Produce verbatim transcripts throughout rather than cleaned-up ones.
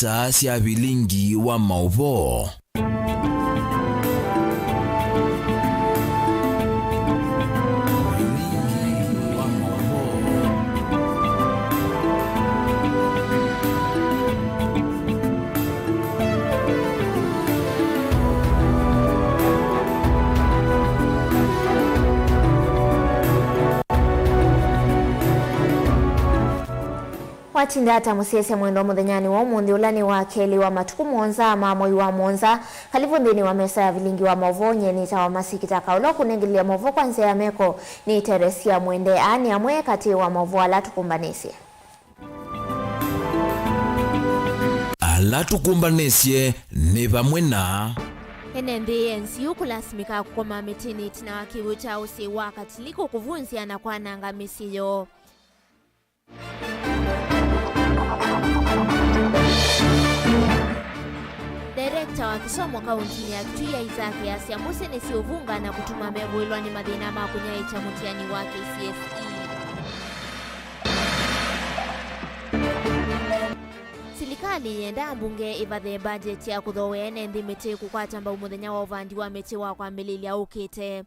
Saa sya vilingi wa maũvoo. Vilingi wa maũvoo. Watinda ata mũsyaĩĩsya mwendwa mũthenyanĩ wa ũmũnthĩ, ũla nĩ wa kelĩ wa matukũ mũonza ma mwei wa mũonza? Kalĩvu nthĩnĩ wa mesa ya vilingi wa maũvoo. Nyie nĩtawa Masikita Kaũla. Ũkũnengelelya maũvoo kwa nzĩa ya meko nĩ Teresia Mwende. Aa nĩ amwe katĩ wa maũvoo ala tũkũmbanĩsye. Ala tũkũmbanĩsye nĩ vamwe na. Ene nthĩ ya N C U kũlasimĩka kũkoma mĩtĩnĩ ĩtina wa kĩw'ũ kya ũsĩ wa Katilikũ kũvunzya na kwananga mĩsyĩ yoo. Director wa kĩsomo kauntinĩ ya Kitui, Isaac, easya mbũsĩ nĩsyĩũvunga na kũtuma mevũĩlwa nĩ mathĩna ma kũnyaĩĩkya mũtiani wa K C S E. Silikalĩ yendaa mbunge ĩvathe mbanjeti ya kũthooea ene nthĩ mĩtĩ kũkwata mbau mũthenya wa ũvandi wa mĩtĩ wa kwambĩlĩlya ũkĩte.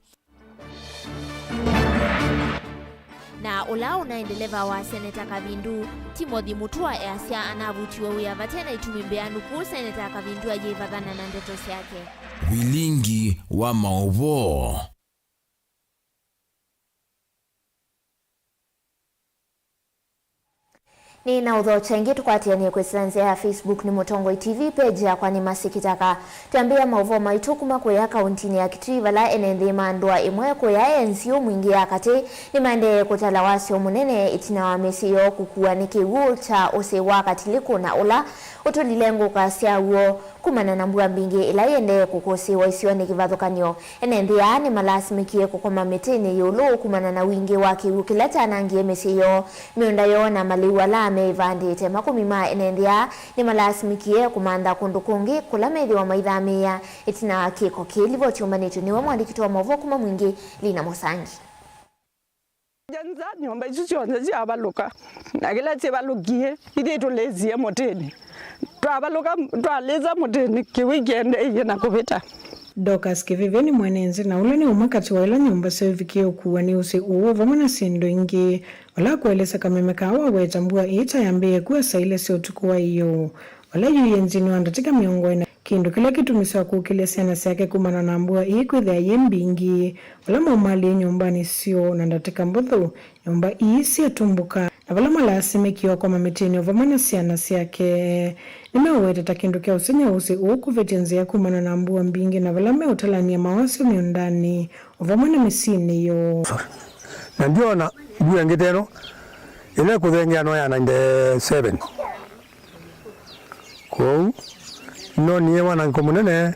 Na ũla ũnaĩ ndeleva wa Seneta Kavindu, Timothy Mutua, easya anavutiwe wĩa vate na itumi mbeanu kũu Seneta Kavindu ayĩvathana na ndeto syake. Vilingi wa maũvoo. Nĩ na ũthokya ĩngĩ tũkwatĩanĩe kwĩsĩla nzĩa ya Facebook nĩ Mũtongoi T V, page yakwa nĩ Masikitaka. Twĩambĩĩa maũvoo maitũ kuma kũya kauntinĩ ya Kitui, vala ene nthĩ ma ndũa ĩmwe kũya N C U Mwingĩ ya katĩ nĩmaendee kũtala wasyo mũnene ĩtina wa mĩsyĩ yoo kũkuwa nĩ kĩw'ũ kya ũsĩ wa Katilikũ, na ũla ũtũlile ngũka sya w'o kumana na mbua mbingĩ ĩla yĩendee kũkũsĩĩwa isionĩ kĩvathũkany'o. Ene nthĩ aa nĩmalasimĩkie kũkoma mĩtĩnĩ ĩũlũ kumana na wingĩ wa kĩw'ũ kĩla kyanangie mĩsyĩ yoo, mĩũnda yoo, na malĩu ala meĩvandĩte. Makũmi ma ene nthĩ aa nĩmalasimĩkie kũmantha kũndũ kũngĩ kũla methĩwa maithamĩĩa ĩtina wa kĩko kĩĩ. Livoti yũmbanĩtw'e nĩwe mũandĩki witũ wa maũvoo kuma Mwingĩ, Lina Mũsangi. Nza nyũmba isu syonthe syavalũka, na kĩla kĩvalũkie, ithyĩ tũlĩsie mũtĩnĩ. Twavalũka, twalĩsa mũtĩnĩ, kĩw'ũ kĩendeeie na kũvĩta. Dorcas Kĩvĩvĩ nĩ mwene nzĩ, na ũla nĩ ũmwe katĩ wa ila nyũmba syaĩvikie ũkuwa nĩ ũsĩ ũũ vamwe na syĩndũ ingĩ, vala akũelesya kameme kaa waweta mbua ĩĩ ta yambĩĩe kua saa ilĩ sya ũtukũ wa ĩyoo. Vala yu yĩ nthĩnĩ wa ndatĩka mĩongo ĩna, kĩndũ kĩla kĩtumisye akũkĩlya syana syake kumana na mbua ii kwĩthĩa yĩ mbingĩ. Vala maumalĩe nyũmbanĩ syoo na ndatĩka mbũthũ, nyũmba ii syatumbũka, na vala malasimĩkie ũkoma mĩtĩnĩ o vamwe na syana syake. Nĩmeũweta ta kĩndũ kya ũsengy'a ũsĩ ũũ kũvĩtya nzĩa kumana na mbua mbingĩ, na vala meũtalany'a mawasyo mĩũndanĩ o vamwe na mĩsyĩnĩ yoo. Na ndiona mbua ĩngĩ ta ĩno, ĩla ĩkũthengeanwa ya ninety-seven. Kwoou, nĩnonie wanangĩko mũnene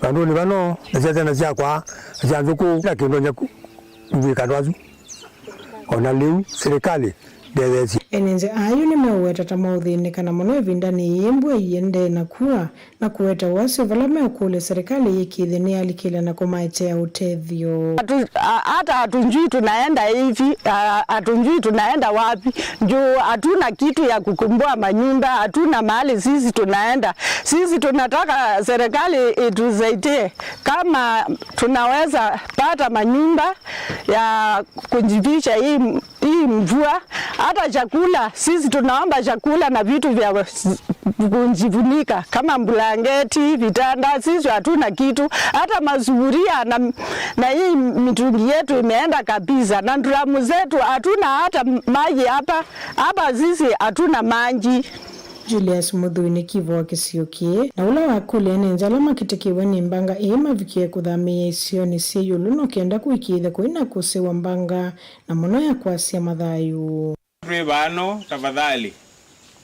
vandũnĩ vano, na sya syana syakwa, na sya nthũkũ, na kĩndũ nyaku kũvika andũ asu. O na lĩu, silikalĩ ndĩtheesye. Ene nzĩ aa yu nĩmeũweta ta maũthĩnĩka na mũno ĩvindanĩ yĩĩ mbua iendee na kua, na kũweta wasyo vala meũkũlya serikali yĩkĩĩthye nĩyalikĩlya na kũmaetea ũtethyo. Hatu-, a-, hata hatujui tunaenda hivi, a-, hatujui tunaenda wapi, juu hatuna kitu ya kukomboa manyumba, hatuna mahali sisi tunaenda. Sisi tunataka serikali itusaidie kama tunaweza pata manyumba ya kujificha hii hii mvua, hata chakula, sisi tunaomba chakula na vitu vya kujifunika kama blanketi, vitanda, sisi hatuna kitu. Hata masufuria na, na hii mitungi yetu imeenda kabisa, na dramu zetu hatuna hata maji hapa. Hapa sisi hatuna maji. Julius Mũthui nĩ kiva wa kĩsio kĩĩ, na ũla wakũlya ene nzĩ ala makĩtĩkĩw'e nĩ mbanga ĩĩ mavikie kũthamĩĩa isionĩ syĩ ĩũlũ no kenda kũĩkĩĩthya kũi na kũsĩwa mbanga na mũno ya kwasya mathayũ. Twĩ vano, tafadhali,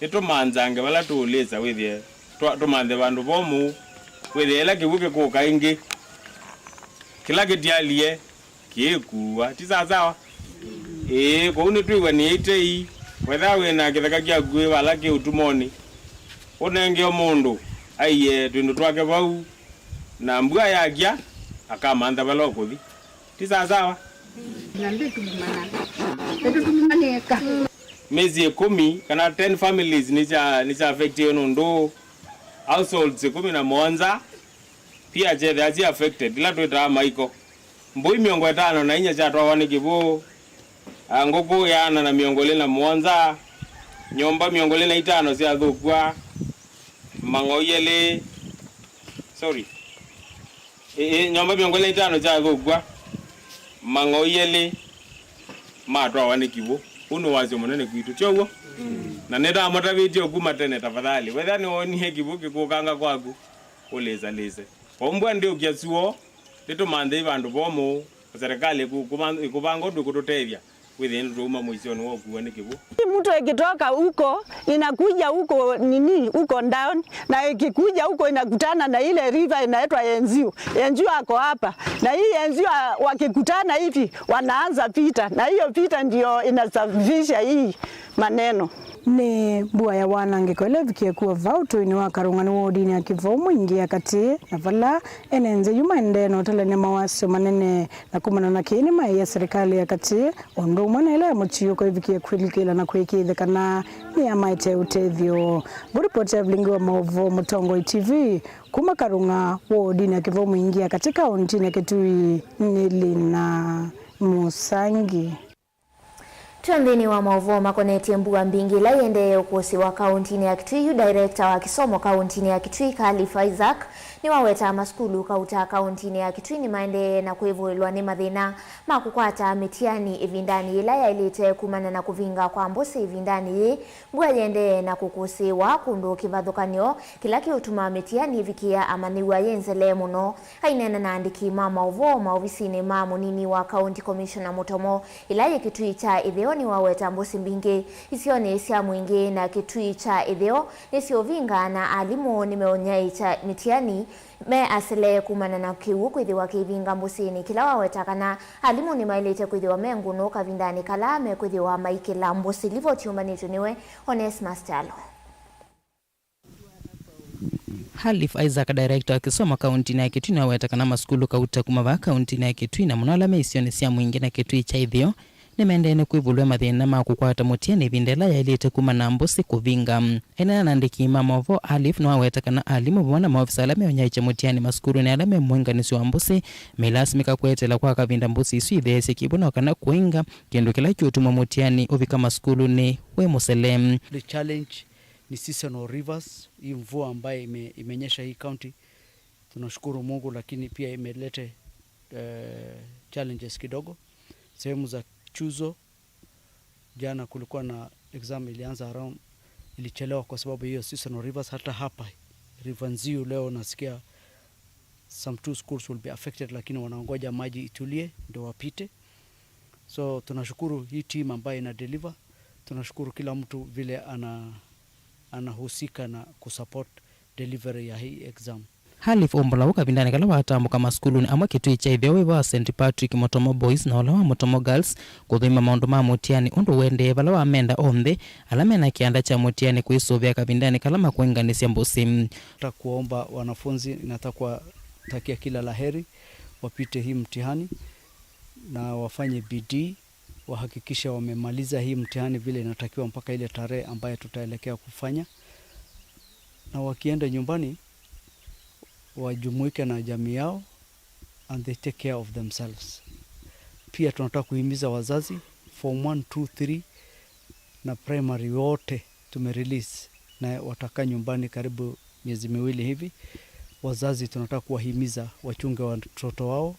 nĩtũmanzange vala tũũlĩsa, wĩthĩe twa-, tũmanthe vandũ vomũ, wĩthĩe ĩla kĩw'ũ kĩkũka ĩngĩ, kĩla kĩtyalie kĩĩkuwa, ti sawasawa? Ĩĩ, kwoou nĩtwĩw'anĩe itei. Wethĩwa wĩ na kĩtheka kyaku vala kĩ ũtumonĩ, ũnenge o mũndũ aiee twĩndũ twake vau, na mbua yakya, akamantha vala ũkũthi. Ti sawasawa? Na ndĩtulumanaa. Ndĩtulumanĩka. Mĩsyĩ ĩkũmi kana ten families nĩsya, nĩsya affectiwe nũndũ households ĩkũmi na mũonza pia syethĩa syĩ affected, ila twĩtaa maiko. Mbũi mĩongo ĩtano na inya syatwawa nĩ kĩw'ũ, a, ngũkũ ĩana na mĩongo ĩlĩ na mũonza, nyũmba mĩongo ĩlĩ na itano syathũkw'a, mang'oi elĩ, sorry, ĩ, ĩ, nyũmba mĩongo ĩlĩ na itano syathũkw'a, mang'oi elĩ matwawa nĩ kĩw'ũ. Ũu nĩ wasyo mũnene kwitũ, tyo w'o? Na nĩtamũtavĩtye o kuma tene, tafadhali, wethĩa nĩwoonie kĩw'ũ kĩkũkanga kwaku, ũlĩsalĩse. Kwa mbua ndĩũkya suo, ndĩtũmanthei vandũ vomũ, na serikali ĩkũ-, ĩkũvanga ũndũ ĩkũtũtethya wĩthĩe nĩtwauma mũisyonĩ wa ũkuwa nĩ kĩw'ũ. Hii mto ikitoka huko, inakuja huko nini, huko down, na ikikuja huko inakutana na ile river inaitwa Enzio. Enzio ako hapa. Na hii Enzio, ah, wakikutana hivi, wanaanza vita. Na hiyo vita ndio inasababisha hii maneno. Nĩ mbua ya wanangĩko ĩla ĩvikie kuo vau tũinĩ wa Karũng'a nĩ wodinĩ ya Kĩvoo Mwingĩ ya katĩ, na vala ene nzĩ yu maendee na ũtalany'a mawasyo manene, na kumana na kĩĩ nĩmaĩie serikali ya katĩ, o ũndũ ũmwe na ĩla ya mũtiũko ĩvikie kwĩlikĩla na kwĩkĩĩthya kana nĩyamaete ũtethyo. Vo ripoti ya vilingi wa maũvoo Mũtongoi T V kuma Karũng'a wodinĩ ya Kĩvoo Mwingĩ ya katĩ kaũntinĩ ya Kitui nĩ Lina Mũsangi. Twĩ nthĩnĩ wa maũvoo makonetye mbua mbingĩ ĩla ĩendee ũkũsĩwa kaũntinĩ ya Kitui, yu director wa kĩsomo kaũntinĩ ya Kitui, Khalif Isaac, nĩwawetaa masukulu kauta kaũntinĩ ya Kitui nĩmaendee na kwĩvũĩlwa nĩ mathĩna ma kũkwata mĩtiani ĩvindanĩ yĩla yaĩlĩte kumana na kũvinga kwa mbũsĩ ĩvindanĩ yĩĩ. Mbua yĩendee na kũkũsĩĩwa kũndũ kĩvathũkany'o kĩla kĩũtuma mĩtiani ĩvikĩa amanyĩw'a yĩ nzelee mũno. Aineena na andĩki ma maũvoo maovisinĩ ma mũnini wa County Commissioner Mũtomo ĩla yĩ Kitui kya ĩtheo, nĩwaweta mbũsĩ mbingĩ isionĩ sya Mwingĩ na Kitui kya ĩtheo nĩsyũvingaa, na alimũ nĩmeũnyaĩĩkya mĩtiani me aselee kumana na kĩw'ũ kwĩthĩwa kĩivinga mbũsĩnĩ, kĩla waweta kana alimũ nĩmaĩlĩte kwĩthĩwa me ngũnũ kavindanĩ kala mekwĩthĩwa maikĩla mbũsĩ. Livoti yũmbanĩtw'e nĩwe Onesmus Kyalo. Halif Isaac, director wa kĩsomo kaũntinĩ ya Kitui, nĩwaweta kana masukulu kauta kuma vaa kaũntinĩ ya Kitui, na mũno ala me isionĩ sya Mwingĩ na Kitui kya ĩtheo, nĩmaendee nĩ kwĩvũlw'a mathĩna ma kũkwata mũtiani ĩvinda ĩla yaĩlĩte kumana na mbũsĩ kũvinga. Aineena na andĩki ma maũvoo, Halif nĩwaweta kana alimũ vamwe na maovisa ala meũnyaĩĩkya mũtiani masukulunĩ ala me mũinganĩsyo wa mbũsĩ meilasimĩka kweteela kwa kavinda mbũsĩ isu itheesye kĩw'ũ no kana kũinga, kĩndũ kĩla kĩũtuma mũtiani ũvika masukulunĩ wĩ mũsele. The challenge ni seasonal rivers, hii mvua ambayo ime-, imenyesha hii county. Tunashukuru Mungu, lakini pia imelete, eh, challenges kidogo. Sehemu za Chuzo, jana kulikuwa na exam ilianza around, ilichelewa kwa sababu hiyo seasonal rivers. Hata hapa River Nziu leo nasikia some two schools will be affected, lakini wanaongoja maji itulie ndio wapite. So tunashukuru hii team ambayo ina deliver. Tunashukuru kila mtu vile ana-, anahusika na kusupport delivery ya hii exam. Halif ũmbũla ũu kavindanĩ kala watambũka masukulunĩ amwe Kitui kya ĩtheo wĩva wa Saint Patrick, Mũtomo Boys na ũla wa Mũtomo Girls kũthũima maũndũ ma mũtiani ũndũ ũendee, vala wamenda onthe ala mena kĩanda kya mũtiani kwĩsũvĩa kavindanĩ kala makũinganĩsya mbũsĩ. Nataka kuwaomba wanafunzi, nataka kuwatakia kila la heri, wapite hii mtihani na wafanye bidii, wahakikishe wamemaliza hii mtihani vile inatakiwa mpaka ile tarehe ambayo tutaelekea kufanya, na wakienda nyumbani wajumuike na jamii yao and they take care of themselves. Pia tunataka kuhimiza wazazi, form one, two, three na primary wote tumerelease na watakaa nyumbani karibu miezi miwili hivi. Wazazi tunataka kuwahimiza wachunge watoto wao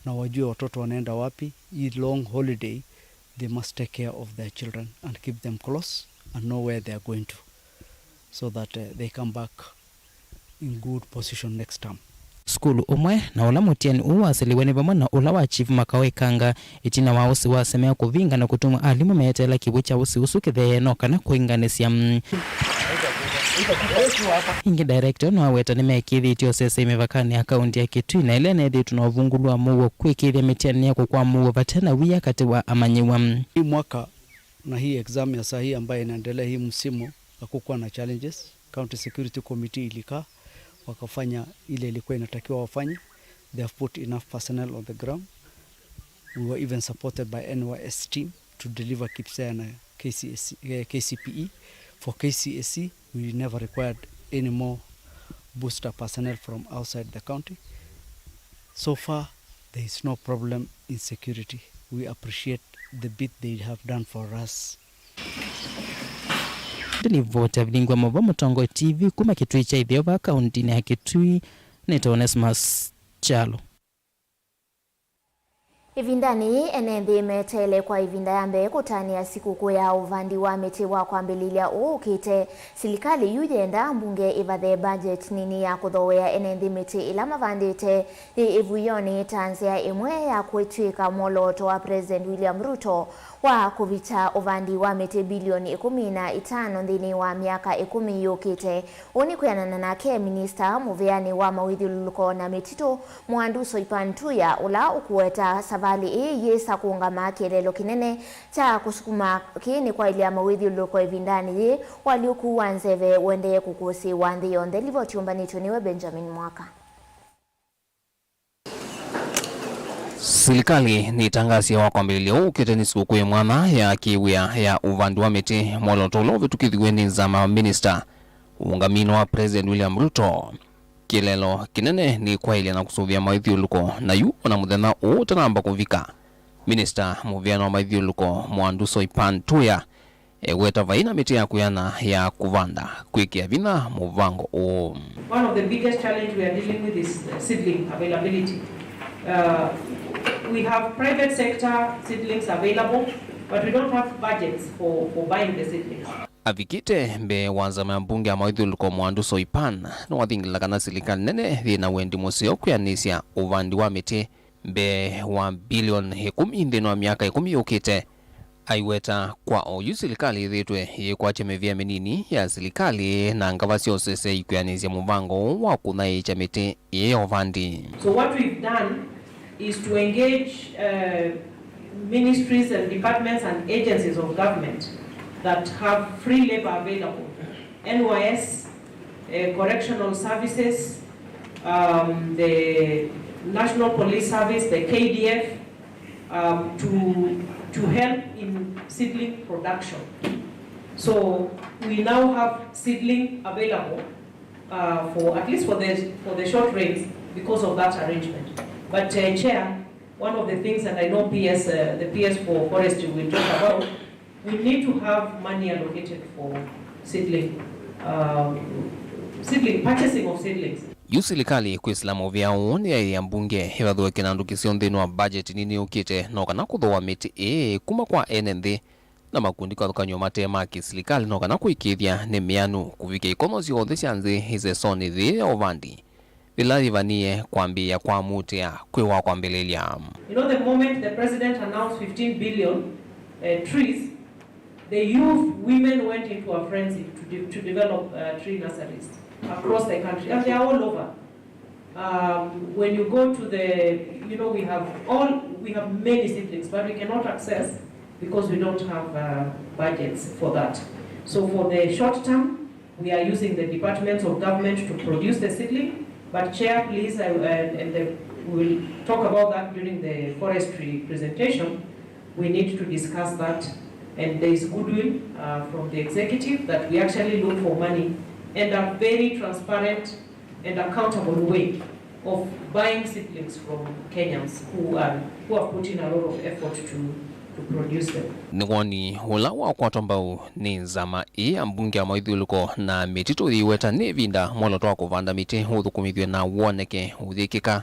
na wajue watoto wanaenda wapi. Hii long holiday, they must take care of their children and keep them close and know where they are going to, so that, uh, they come back in good position next term. Sukulu ũmwe na ũla mũtiani ũũ waseliwe nĩ vamwe na ũla wa Chief Makaũ Ikanga, ĩtina wa ũsĩ wasemea kũvinga na kũtuma alimũ meeteela kĩw'ũ kya ũsĩ ũsu kĩthee no kana kũinganĩsya. Ĩngĩ, director nĩwaweta nĩmekĩthĩtye ũsesei mĩvakanĩ ya kaũnti ya Kitui, na ĩla ĩneethĩĩtwe na ũvungũlu wa mũuo kwĩkĩĩthya mĩtiani ya kũkwaa mũuo vate na wia katĩ wa amanyĩw'a. Hii mwaka na hii exam ya saa hii ambayo inaendelea hii msimu, hakukuwa na challenges. County Security Committee ilikaa, wakafanya ile ilikuwa inatakiwa wafanye. They have put enough personnel on the ground. We were even supported by N Y S team to deliver KPSEA na K C S E, eh, K C P E. For K C S E, we never required any more booster personnel from outside the county. So far, there is no problem in security. We appreciate the bit they have done for us. Ndilivoti ya vilingi wa mavo Mũtongoi T V kuma Kitui kya Itheo va kauntinĩ ya Kitui nĩ ta Onesmus Kyalo. Ĩvindanĩ yĩĩ, ene nthĩ meteele kwa ĩvinda ya mbee kũtanĩa sikũkũ ya ũvandi wa mĩtĩ wa kwambĩlĩlya ũũ ũkĩte. Silikalĩ yu yenda mbunge ĩvathe budget nini ya kũthooea ene nthĩ mĩtĩ ĩla mavandĩte yĩ ĩvuĩonĩ ta nzĩa ĩmwe ya kwĩtw'ĩka mwolooto wa President William Ruto wa kũvikya ũvandi wa mĩtĩ bilioni ĩkũmi na itano nthĩnĩ wa myaka ĩkũmi yũkĩte. Ũũ nĩ kwĩanana nake minista mũvĩanĩ wa mawĩthyũlũlũko na mĩtitũ, Mwandu Soipan Tuya, ũla ũkũweta savalĩ ĩĩ yĩsa kũũngama kĩeleelo kĩnene kya kũsukuma kĩĩ nĩ kwaĩlya mawĩthyũlũlũko ĩvindanĩ yĩĩ, ũalyũku wa nzeve ũendee kũkũsĩĩwa nthĩ yonthe. Livoti yũmbanĩtw'e nĩwe Benjamin Mwaka. Silikalĩ nĩtangasie wa kwambĩlĩlya ũũ ũkĩte nĩ sikũkũ ĩ mwanya ya kĩwĩa ya ũvandi wa mĩtĩ, mwolooto ũla ũvĩtũkĩthiw'e nĩ nzama ya minista ũũngaminĩ wa President William Ruto. Kĩeleelo kĩnene nĩ kwaĩlya na kũsũvĩa mawĩthyũlũko, na yu ona mũthenya ũũ ũtanamba kũvika, minista mũvĩanĩ wa mawĩthyũlũko Mwandu Soipan Tuya eweta vai na mĩtĩ ya kwĩana ya kũvanda kwĩkĩa vinya mũvango ũũ. One of the biggest challenge we are dealing with is, uh, seedling availability. Uh, we have private sector seedlings available, but we don't have budgets for, for buying the seedlings. Avikĩte mbee wa nzama ya mbunge ya mawĩthyũlũko Mwandu Soipan nĩwathingĩla kana silikalĩ nene yĩ na wendi mũseo kwĩanĩsya ũvandi wa mĩtĩ mbee wa bilioni ĩkũmi nthĩnĩ wa myaka ĩkũmi yũkĩte. Aiweta kwa oyu silikalĩ yĩthĩĩtwe yĩkwatya mĩvĩa mĩnini ya silikalĩ na ngavasya ũsese ikwĩanĩsya mũvango ũũ wa kũnyaĩĩkya mĩtĩ ĩĩ ya ũvandi. So what we've done is to engage, uh, ministries and departments and agencies of government that have free labor available, N Y S, uh, correctional services, um, the National Police Service, the K D F, um, to, to help in seedling production. So we now have seedling available, uh, for, at least for the, for the short rains because of that arrangement. But, uh, Chair, one of the things, and I know P S, uh, the P S for forestry will talk about, we need to have money allocated for seedling, um, seedling, purchasing of seedlings. Yu silikalĩ kwĩsĩla mũvĩa ũũ nĩyaĩĩa mbunge ĩvathũe kĩnandũ kĩseo nthĩnĩ wa budget nini yũkĩte, no kana kũthooa mĩtĩ ĩĩ kuma kwa ene nthĩ na makundi kĩvathũkany'o mate ma kĩsilikalĩ, no kana kũĩkĩĩthya nĩ mĩanu kũvikĩa ikono syonthe sya nthĩ ĩsesonĩ yĩĩ ya ũvandi yĩla yĩvanie kwambĩĩa kwamũtĩa kwĩ wa kwambĩlĩlya. You know, the moment the president announced fifteen billion, uh, trees, the youth, women went into a frenzy to de-, to develop, uh, tree nurseries across the country, and they are all over. Um, when you go to the, you know, we have all, we have many seedlings, but we cannot access because we don't have, uh, budgets for that. So for the short term, we are using the departments of government to produce the seedling, but Chair, please, I, and, and the, we will talk about that during the forestry presentation. We need to discuss that, and there is goodwill, uh, from the executive that we actually look for money and are very transparent and accountable way of buying seedlings from Kenyans who are, who have put in a lot of effort to, to produce them. Nĩ woni ũla wakwatwa mbau nĩ nzama ĩĩ ya mbunge ya mawĩthyũlũko na mĩtitũ yĩiweta nĩ ĩvinda mwolooto wa kũvanda mĩtĩ ũthũkũmĩthw'e na woneke ũyĩkĩka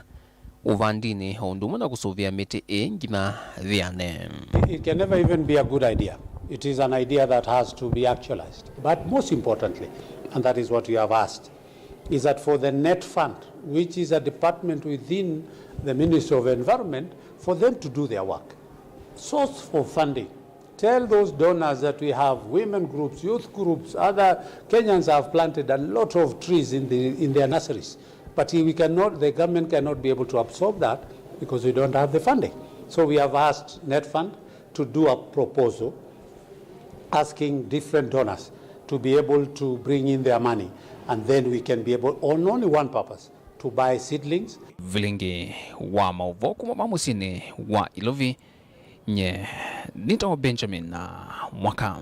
ũvandinĩ, o ũndũ ũmwe na kũsũvĩa mĩtĩ ĩĩ nginya yĩane. It can never even be a good idea. It is an idea that has to be actualized. But most importantly, and that is what you have asked, is that for the net fund, which is a department within the Ministry of Environment, for them to do their work. Source for funding. Tell those donors that we have, women groups, youth groups, other Kenyans have planted a lot of trees in the, in their nurseries. But we cannot, the government cannot be able to absorb that because we don't have the funding. So we have asked net fund to do a proposal asking different donors to be able to bring in their money, and then we can be able, on only one purpose, to buy seedlings. Vilingi wa maũvoo kuma ma mũsyĩnĩ wa Ilovi, Nye nĩtawa Benjamin na Mwaka.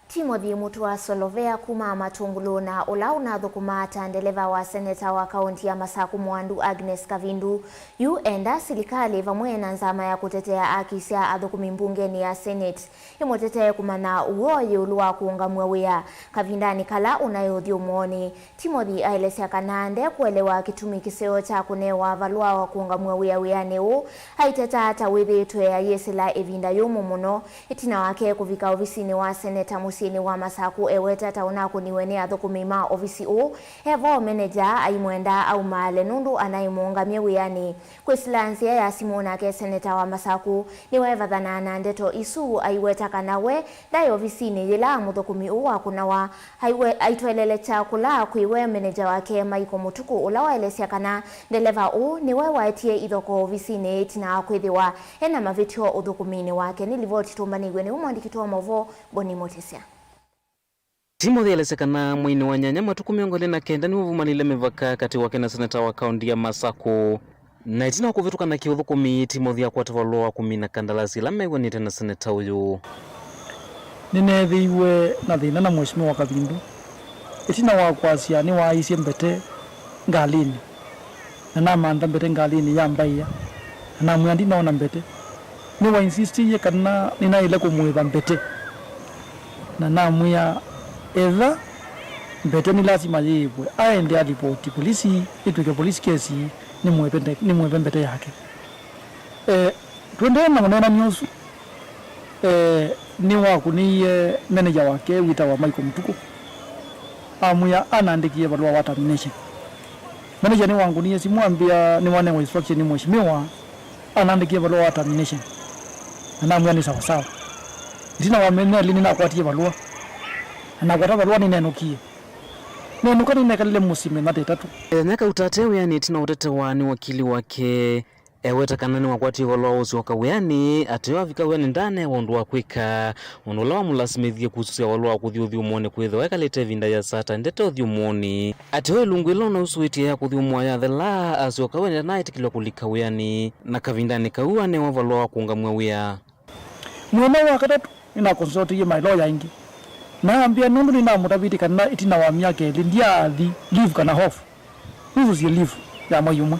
Timothy Mutua Solovea kuma Matungulu, na ũla ũnathũkũmaa ta ndeleva wa seneta wa kaunti ya Masaku Mwandu Agnes Kavindu, yu enda silikalĩ vamwe na nzama ya kũtetea aki sya athũkũmi mbungenĩ ya Senate ĩmũtetee kũmanya ũw'o ĩũlũ wa kũũngamw'a wĩa kavindanĩ kala ũnaĩ ũthyũmũonĩ. Timothy aelesya kana ndekũelewa kĩtumi kĩseo kya kũnewa valũa wa kũũngamw'a wĩa wĩanĩ ũũ, aiteta ta wĩthĩĩtwe ayĩsĩla ĩvinda yũmũ mũno ĩtina wake kũvika ovisinĩ wa seneta mũsyĩnĩ wa Masaku eweta ta ũnakũniwe nĩ athũkũmi ma ovisi ũũ. E vo, menenja aimwenda aumaale nũndũ anaĩ mũũngamye wĩanĩ. Kwĩsĩla nzĩa ya simũ nake seneta wa Masaku nĩweevathanaa na ndeto isu, aiweta kana we ndaĩ ovisinĩ yĩla mũthũkũmi ũũ wakũnawa. Aiwe-, aitwelelekya kũla kwĩ we menenja wake Michael Mũtukũ, ũla waelesya kana ndeleva ũũ nĩwe waetie ithokoo ovisinĩ ĩtina wa kwĩthĩwa ena mavĩtyo ũthũkũminĩ wake. Nĩ livoti tũmbanĩw'e nĩwe mwandĩki witũ wa maũvoo Boni Mũtĩsya. Timothy aelesya kana mweinĩ wa nyanya matukũ mĩongo ĩlĩ na kenda nĩwavumaniile mĩvaka katĩ wake na seneta wa kaunti ya Masaku. Na ĩtina wa kũvĩtũka na kĩũthũkũmi, Timothy akwata valũa wa kũmina kandalasi ĩla mew'anĩte na seneta ũyũ. Nĩneethĩiwe na thĩna na Mheshimiwa Kavindu ĩtina wa kwasya nĩwaaisye mbete ngalĩnĩ, na namantha mbete ngalĩnĩ ya mbaĩa, na namwĩa ndinoona mbete. Nĩwainsistiie kana nĩnaĩle kũmũĩva mbete, na namwĩa etha mbete nĩ lasima yĩĩvwe, aende alipoti polisi, ĩtw'ĩke polisi kesi, nĩmũĩve nde-, nĩmũĩve mbete yake. Eh, tũendee na ũneenany'a ũsu, eh, nĩwakũnĩie meneja wake wĩtawa Michael Mũtukũ, amwĩa anandĩkie valũa wa termination. Meneja nĩwangũnie simũ ambĩa nĩwanewa instruction nĩ mheshimiwa anandĩkie valũa wa termination. Na namwĩa nĩ sawa sawa. Ĩtina wa mĩthenya ĩlĩ nĩnakwatie valũa. Na nakwata valũa nĩnenũkie. Nenũka nĩnekalile mũsyĩ mĩthenya ta ĩtatũ. Enya kauta ate wĩanĩ ĩtina ũtetewa nĩ wakili wake. Eweta kana nĩwakwatie valũa wa ũsyoka wĩanĩ, ateo avika wĩanĩ ndaanewa ũndũ wa kwĩka, ũndũ ũla wamũlasimĩthie kusũsya valũa wa kũthi ũthyũmũonĩ kwĩthĩwa ekalĩte ĩvinda yĩasa ataendete ũthyũmũonĩ. Ateo ĩlungu ĩla ũnausũĩtye ya kũthyũmũa yathela, asyoka wĩanĩ ndanaĩtĩkĩlw'a kũlika wĩanĩ, na kavindanĩ kau anewa valũa wa kũũngamw'a wĩa. Mũthenya wa katatũ, nĩnakonsultĩie my lawyer aingĩ. Naambĩa nũndũ nĩnamũtavĩtye kana ĩtina wa myaka ĩlĩ ndyaathi leave kana off, nusũsye leave ya mwei ũmwe.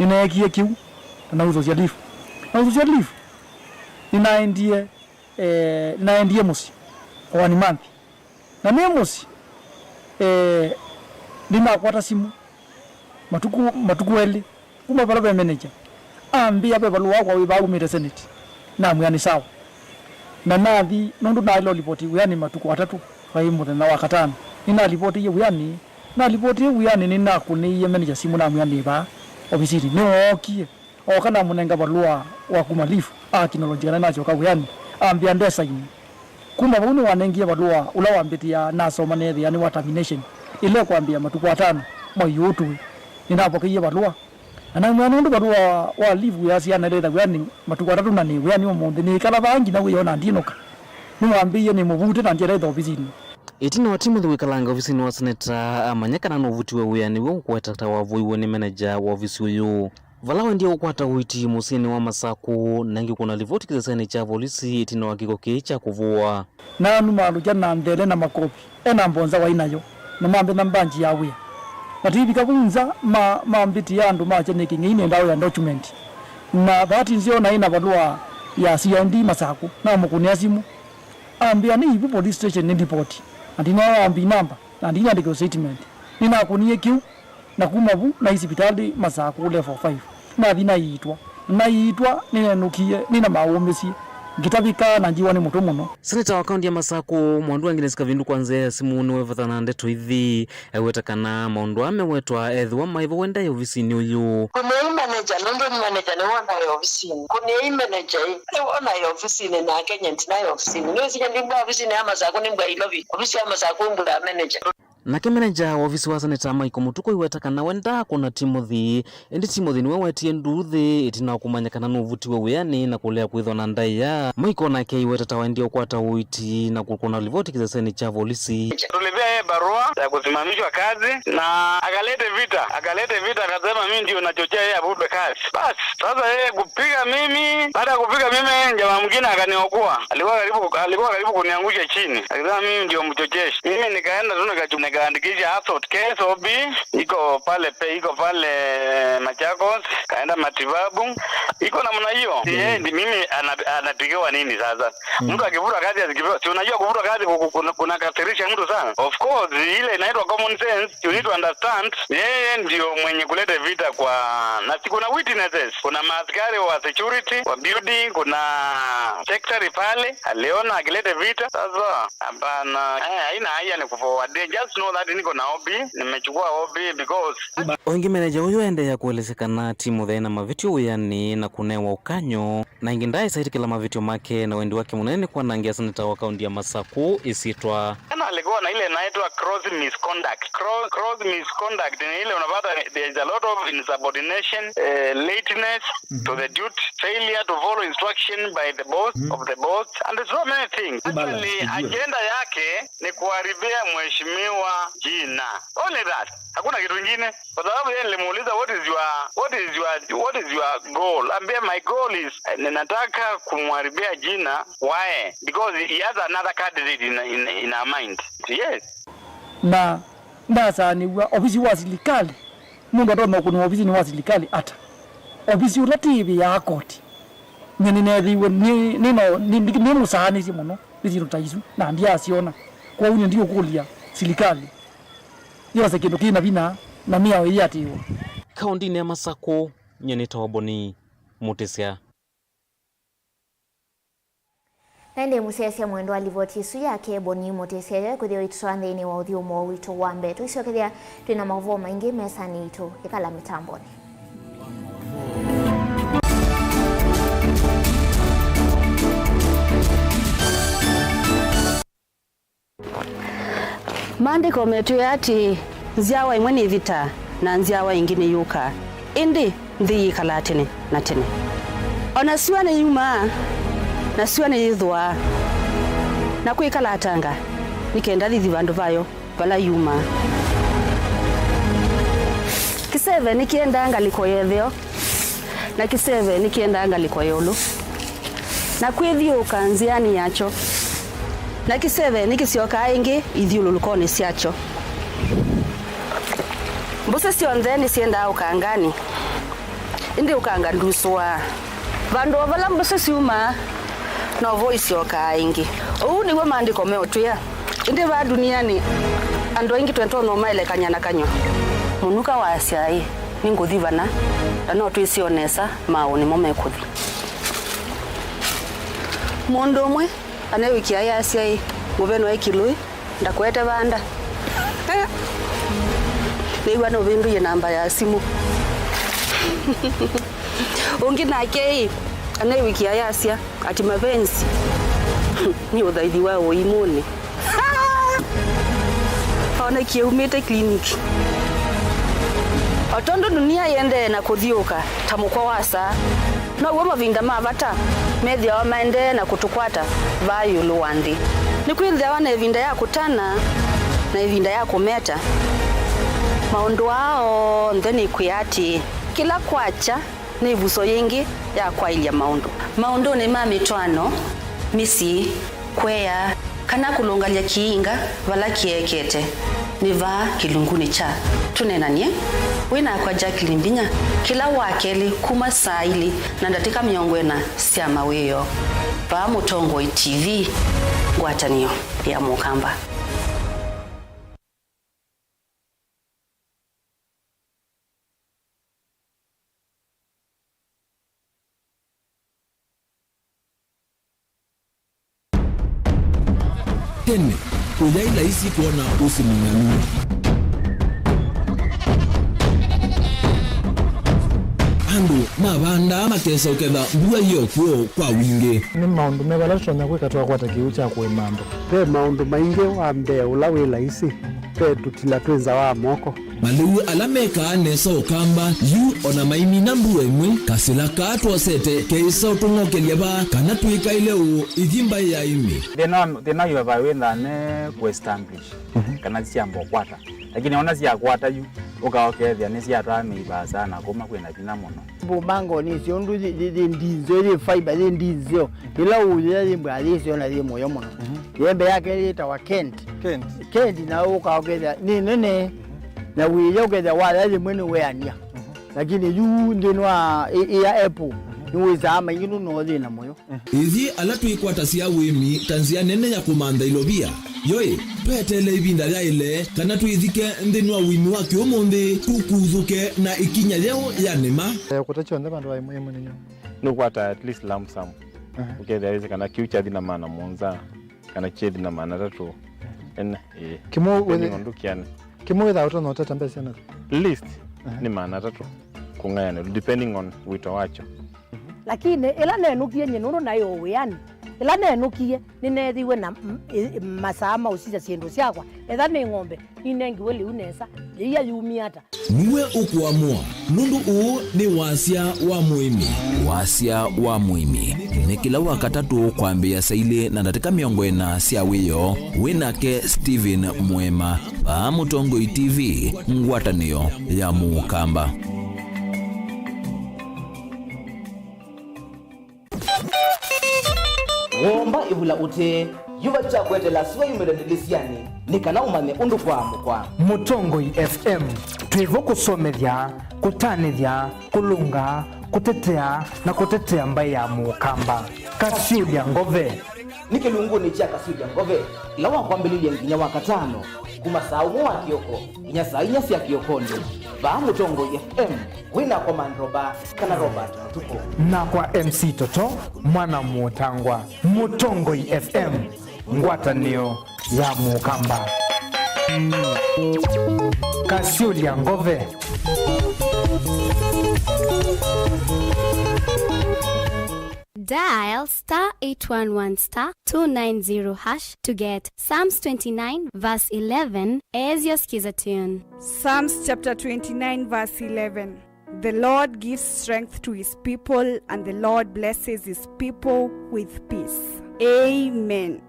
Nĩneekie kĩu, na nausũsya leave. Nausũsya leave, nĩnaendie, eh, naendie mũsyĩ for one month. Na nĩ mũsyĩ, eh, nĩnakwata simũ matukũ, matukũ elĩ kuma vala ve manager. Ambĩa ve valũa wakwa wĩ vaa umĩte Senate. Namwĩa nĩ sawa. Na nathi, nũndũ naĩle ũlipoti wĩanĩ matukũ atatũ, vaĩ mũthenya wa katano. Nĩnalipotĩie wĩanĩ, nalipotĩie wĩanĩ nĩnakũnĩie manager simũ namwĩa nĩ vaa ovisinĩ. Nĩwookie. Ooka namũnenga valũa wa kuma leave, akinolonji kana nasyoka wĩanĩ, ambĩa ndesaini. Kuma vau nĩwanengie valũa ũla wambĩtĩa nasoma neethĩa nĩ wa termination, ĩla ĩkwambĩa matukũ atano mwai ũũ tũĩ. Nĩnavokeie valũa. Na namwĩa nũndũ valũa wa leave wĩasya naĩle ĩtha wĩanĩ matukũ atatũ na nĩ wĩanĩ ũmũnthĩ, nĩĩkala vaa nginya wĩoo na ndinũka. Nĩwambĩie nĩmũvute na ndyenda ĩtha ovisinĩ. Ĩtina wa Timothy kwĩkalanga ovisinĩ wa seneta, amanya kana nũvutiwe wĩanĩ w'o ũkweta ta wavoiwe nĩ manager wa ovisi ũyũ. Vala waendie kũkwata ũiiti mũsyĩnĩ wa Masaku, na ĩngĩ kũna livoti kĩsesenĩ kya volisi ĩtina wa kĩko kĩĩ kya kũvũwa. Nanuma alũkya na nthele na makovi, ena mbonza waĩ nayo, na mambetha mbanji ya wĩa. Na tũivika vau nza, ma-, mambĩtĩa andũ makya nĩ kĩng'ei nĩenda wĩa document. Na bahati nzeo naĩ na valũa ya C I D Masaku, namũkũnĩa simũ. Ambĩa nĩ ivu police station nĩ report. Na ndinawambia namba, na ndinandĩkĩwa statement. Nĩnakũnie kĩu. Na kuma vu, naĩ sivitalĩ Masaku level five. Nathi naiitwa. Naiitwa, nĩnenũkie, nĩna maũmĩsye. Ngĩtavĩka na njiwa nĩ mũtwe mũno. Seneta wa kaunti ya Masaku, Mwandu Agnes Kavindu, kwa nzĩa ya simũ nĩwevatha na ndeto ithi. Aiweta kana maũndũ aa mewetwa ethĩwa maĩ vo we ndaĩ ovisinĩ ũyũ. Kũnĩai manager, nũndũ nĩ manager nĩwe ũnaĩ ovisinĩ. Kũnĩai manager ĩ, nĩwe ũnaĩ ovisinĩ nake nye ndinaĩ ovisinĩ. Nĩwĩsĩ nye ndimbwa ovisinĩ ya Masaku, nĩmbwa Ilovi. Ovisi ya Masaku mbwa manager. Nake menenja wa ovisi wa seneta Michael Mutuku aiweta kana we ndaakũna Timothy, ĩndĩ Timothy nĩwe wetie nduuthĩ ĩtina wa kũmanya kana nũvutiwe wĩanĩ na kũlea kwĩthwa na ndaĩa. Michael onake aiweta ta waendie ũkwata ũiiti na kũkũna livoti kĩsesenĩ kya volisi. Tulipewa yeye barua ya kusimamishwa kazi na akalete vita, akalete vita, akasema mimi ndio nachochea yeye avutwe kazi. Basi, sasa yeye kupiga mimi, baada ya kupiga mimi, jamaa mwingine akaniokoa. Alikuwa karibu, alikuwa karibu kuniangusha chini, akisema mimi ndio mchocheshi. Mimi nikaenda tu nikachu-, nikaandikisha assault case O B, iko pale pe-, iko pale Machakos, kaenda matibabu. Iko namna hiyo. Mm. Yeye ndi-, mimi ana-, anapigiwa nini sasa? Mm. Mtu akivutwa kazi asikipewa, si unajua kuvutwa kazi ku-, ku-, kuna-, kunakasirisha mtu sana. Of course, ile inaitwa common sense, you need to understand. Yeye ndio mwenye kuleta vita kwa, na si kuna witnesses, kuna maaskari wa security, wa building, kuna secretary pale, aliona akileta vita. Sasa, hapana, eh, haina haja ni kuforward. Just know that niko na O B, nimechukua O B because O ĩngĩ, menenja ũyũ aendeea kũelesya kana Timothy aĩ na mavĩtyo wĩanĩ na kũnewa ũkany'o, na ĩngĩ ndaaĩsa ĩtĩkĩla mavĩtyo make, na wendi wake mũnene nĩ kwanangĩa seneta wa kaunti ya Masakũ ĩsyĩtwa. Tena alikuwa na ile inaitwa cross misconduct. Cro-, cross misconduct ni ile unapata there is a lot of insubordination, eh, lateness to the duty, failure to follow instruction by the boss of the boss, and so many things. Actually, agenda yake ni kuharibia mheshimiwa jina. Only that. Hakuna kitu kingine. Kwa sababu yeye nilimuuliza, "What is your, what is your, what is your goal?" Ambia, "My goal is, eh, ninataka kumharibia jina." Why? Because he has another candidate in, in, in her mind. Yes. Na ndasaanĩw'a ovisi wa silikalĩ. Mũndũ atonya ũkũnĩwa ovisinĩ wa silikalĩ ata? Ovisi ũla tĩĩvĩaa koti. Nyie nĩneethĩiwe nĩ, nĩ, no, nĩ, nĩ, nĩmũsaanĩsye mũno nĩ syĩndũ ta isu, na ndyasyona. Kwoou nyie ndiũkũlya silikalĩ yose kĩndũ kĩ na vinya na mĩao ĩyĩatĩĩwa. Kaũndĩnĩ ya Masakũ, nyie nĩtawa Boni Mũtĩsya. Na ĩndĩ mũsyaĩĩsya mwendwa, livoti ĩsu yake Boni Mũtĩsya yo ĩkũthĩwa ĩtũtwaa nthĩnĩ wa ũthyũmũo witũ wa mbee. Tũisyokethya twĩ na maũvoo maingĩ mesanĩ yitũ. Ĩkala mĩtambonĩ. Maandĩko metwĩe atĩĩ, nzyawa ĩmwe nĩĩvitaa, na nzyawa ĩngĩ nĩyũkaa, ĩndĩ nthĩ yĩkalaa tene na tene. O na syũa nĩyumaa, na syũa nĩyĩthũaa, na kwĩkalatanga, nĩ kenda yĩthi vandũ vayo vala yumaa. Kĩseve nĩkĩendaa ngalĩko ya ĩtheo, na kĩseve nĩkĩendaa ngalĩko ya ĩũlũ, na kwĩthyũũka nzĩanĩ yakyo, na kĩseve nĩkĩsyokaa ĩngĩ ithyũlũlũkonĩ syakyo. Mbũsĩ syonthe nĩsyendaa ũkanganĩ, ĩndĩ ũkanga ndusũaa. Vandũ o vala mbũsĩ syumaa, novo isyokaa ĩngĩ. Ũu nĩw'o maandĩko meũtwĩa. Ĩndĩ vaa ndunianĩ, andũ aingĩ twĩtonya ũmaelekany'a na kanyw'a. Mũnuka waasya, ĩ, nĩngũthi vana, na no twĩsĩ o nesa maaũ nĩmo mekũthi. Mũndũ ũmwe aneewĩkĩa ayasya, ĩ, ngũvenwa ĩ kĩlũĩ, ndakwete vanda. Nĩw'a nũvĩndũie namba ya simũ. Ũngĩ nake, ĩ, aneewĩkĩa ayasya, ati mapenzi nĩ ũthaithi wa ũimũnĩ. Onekie aumĩte clinic. O tondũ dunia yĩendee na kũthyũũka ta mũkwa wa saa, now'o mavinda ma vata methĩawa maendee na kũtũkwata vaa ĩũlũ wa nthĩ. Nĩkwĩthĩawa na ĩvinda ya kũtana na ĩvinda ya kũmeta. Maũndũ aa onthe nĩkwĩa atĩĩ, kĩla kwakya nĩ ĩvuso yĩngĩ ya kwaĩlya maũndũ. Maũndũnĩ ma mĩtwaano, mĩsyĩ, kũea, kana kũlũngalya kĩinga vala kĩekete, nĩ vaa kĩlungunĩ kya Tũneenany'e. Wĩ nakwa Jacqueline Mbinya, kĩla wakelĩ kuma saa ilĩ na ndatĩka mĩongo ĩna sya mawĩoo, vaa Mũtongoi T V, ngwatanĩo ya Mũkamba. Tene, kũyaĩ laisi kwona ũsĩ mũng'alu. Andũ mavandaa makesa ũketha mbua yĩ o kw'o kwa wingĩ. Nĩ maũndũ meva ala tũtonya kwĩka twakwata kĩw'ũ kya kũĩma andũ? Ve maũndũ maingĩ. Wa mbee, ũla wĩ laisi Ve tũtila twĩ nza wa moko. Malĩu ala mekaa nesa Ũkamba yu o na maimina mbua ĩmwe, kasĩla kaa twosete keĩsa ũtũng'okelya vaa kana twĩkaĩle ũũ ithi mbaĩ ya ĩmĩ. Thĩna wa, thĩna wa ivavaa wĩthaa ne kũ establish kana syamba ũkwata. Lakini ona syakwata yu, ũka ũkethĩa nĩsyatwaa mĩivaa sana kuma kwĩna vinya mũno. Mbumbango nĩ syo ũndũ yĩ, yĩ, yĩ ndinzeo, yĩ fiber, yĩ ndinzeo. Ĩla ũyĩa yĩ mbwa yĩ syo na yĩ mũyo mũno. Yembe yake yĩtawa Kent. Kent. Kent na ũka ũkethĩa nĩ nene. Na wĩya ũkethĩa waya yĩmwe nĩ weania. Lakini yu nthĩnĩ wa ĩ, ĩ ya apple, nĩ wĩsaa maingĩ nũno thĩna mũyo. Ithyĩ ala twĩkwatasya ũĩmi ta nzĩa nene ya kũmantha ilovia, yoĩ, tweteele ĩvinda yaĩle kana twĩthike nthĩnĩ wa ũĩmi wa kĩũmũnthĩ, tũkuthũke na ĩkinya yeũ ya nĩma. Eh, kũta kyonthe vandũ wa ĩmwe ĩmwe nĩnyo. Nũkwata at least lump sum. Aha. Ũkethĩa wĩsĩ kana kĩu kyathi na maana mũonza, kana kyethi na maana atatũ. Ene, ĩĩ. Kĩmwe wĩthĩ- Depending on ndũkĩanĩ. Kĩmwe wĩthaa ũtonya ũtata mbesa na. Least. Aha. Nĩ maana atatũ. Kũng'ayanĩlwa, depending on wĩto wakyo. Lakini ĩla nenũkie nyie nũndũ naĩ o wĩanĩ, ĩla nenũkie nĩneethiwe na m- ĩ- masaa ma ũsisya syĩndũ syakwa, etha nĩ ng'ombe, ninengiwe lĩu nesa, yĩia yumie ata? Nĩwe ũkũamũa, nũndũ ũũ nĩ wasya wa mũĩmi. Wasya wa mũĩmi nĩ kĩla Wakatatũ kwambĩĩa saa ilĩ na ndatĩka mĩongo ĩna sya wĩoo, wĩ nake Stephen Mũema, vaa Mũtongoi T V, ngwatanĩo ya Mũkamba. Womba ĩvula ũtee, yuva kya kweteela sua yumĩle ndĩlĩsyanĩ, nĩ kana ũmanye ũndũ kwaamũkwa. Mũtongoi F M, twĩ vo kũsomethya, kũtanĩthya, kũlũnga, kũtetea, na kũtetea mbaĩ ya Mũkamba. Kasyũlya Ngove. Nĩ kĩlungunĩ kya Kasyũlya Ngove, ĩla wa kwambĩlĩlya nginya wa katano, kuma saa ũmwe wa kĩoko nginya saa inya sya kĩokonĩ, vaa Mũtongoi F M. Wĩ nakwa Mandroba kana Robert Mũtukũ. Nakwa M C Toto, mwana Mũtangwa, Mũtongoi F M, ngwatanĩo ya Mũkamba. Kasyũlya Ngove. Dial star eight one one star two nine zero hash to get Psalms twenty-nine verse eleven as your skiza tune. Psalms chapter twenty-nine verse eleven. The Lord gives strength to his people, and the Lord blesses his people with peace. Amen.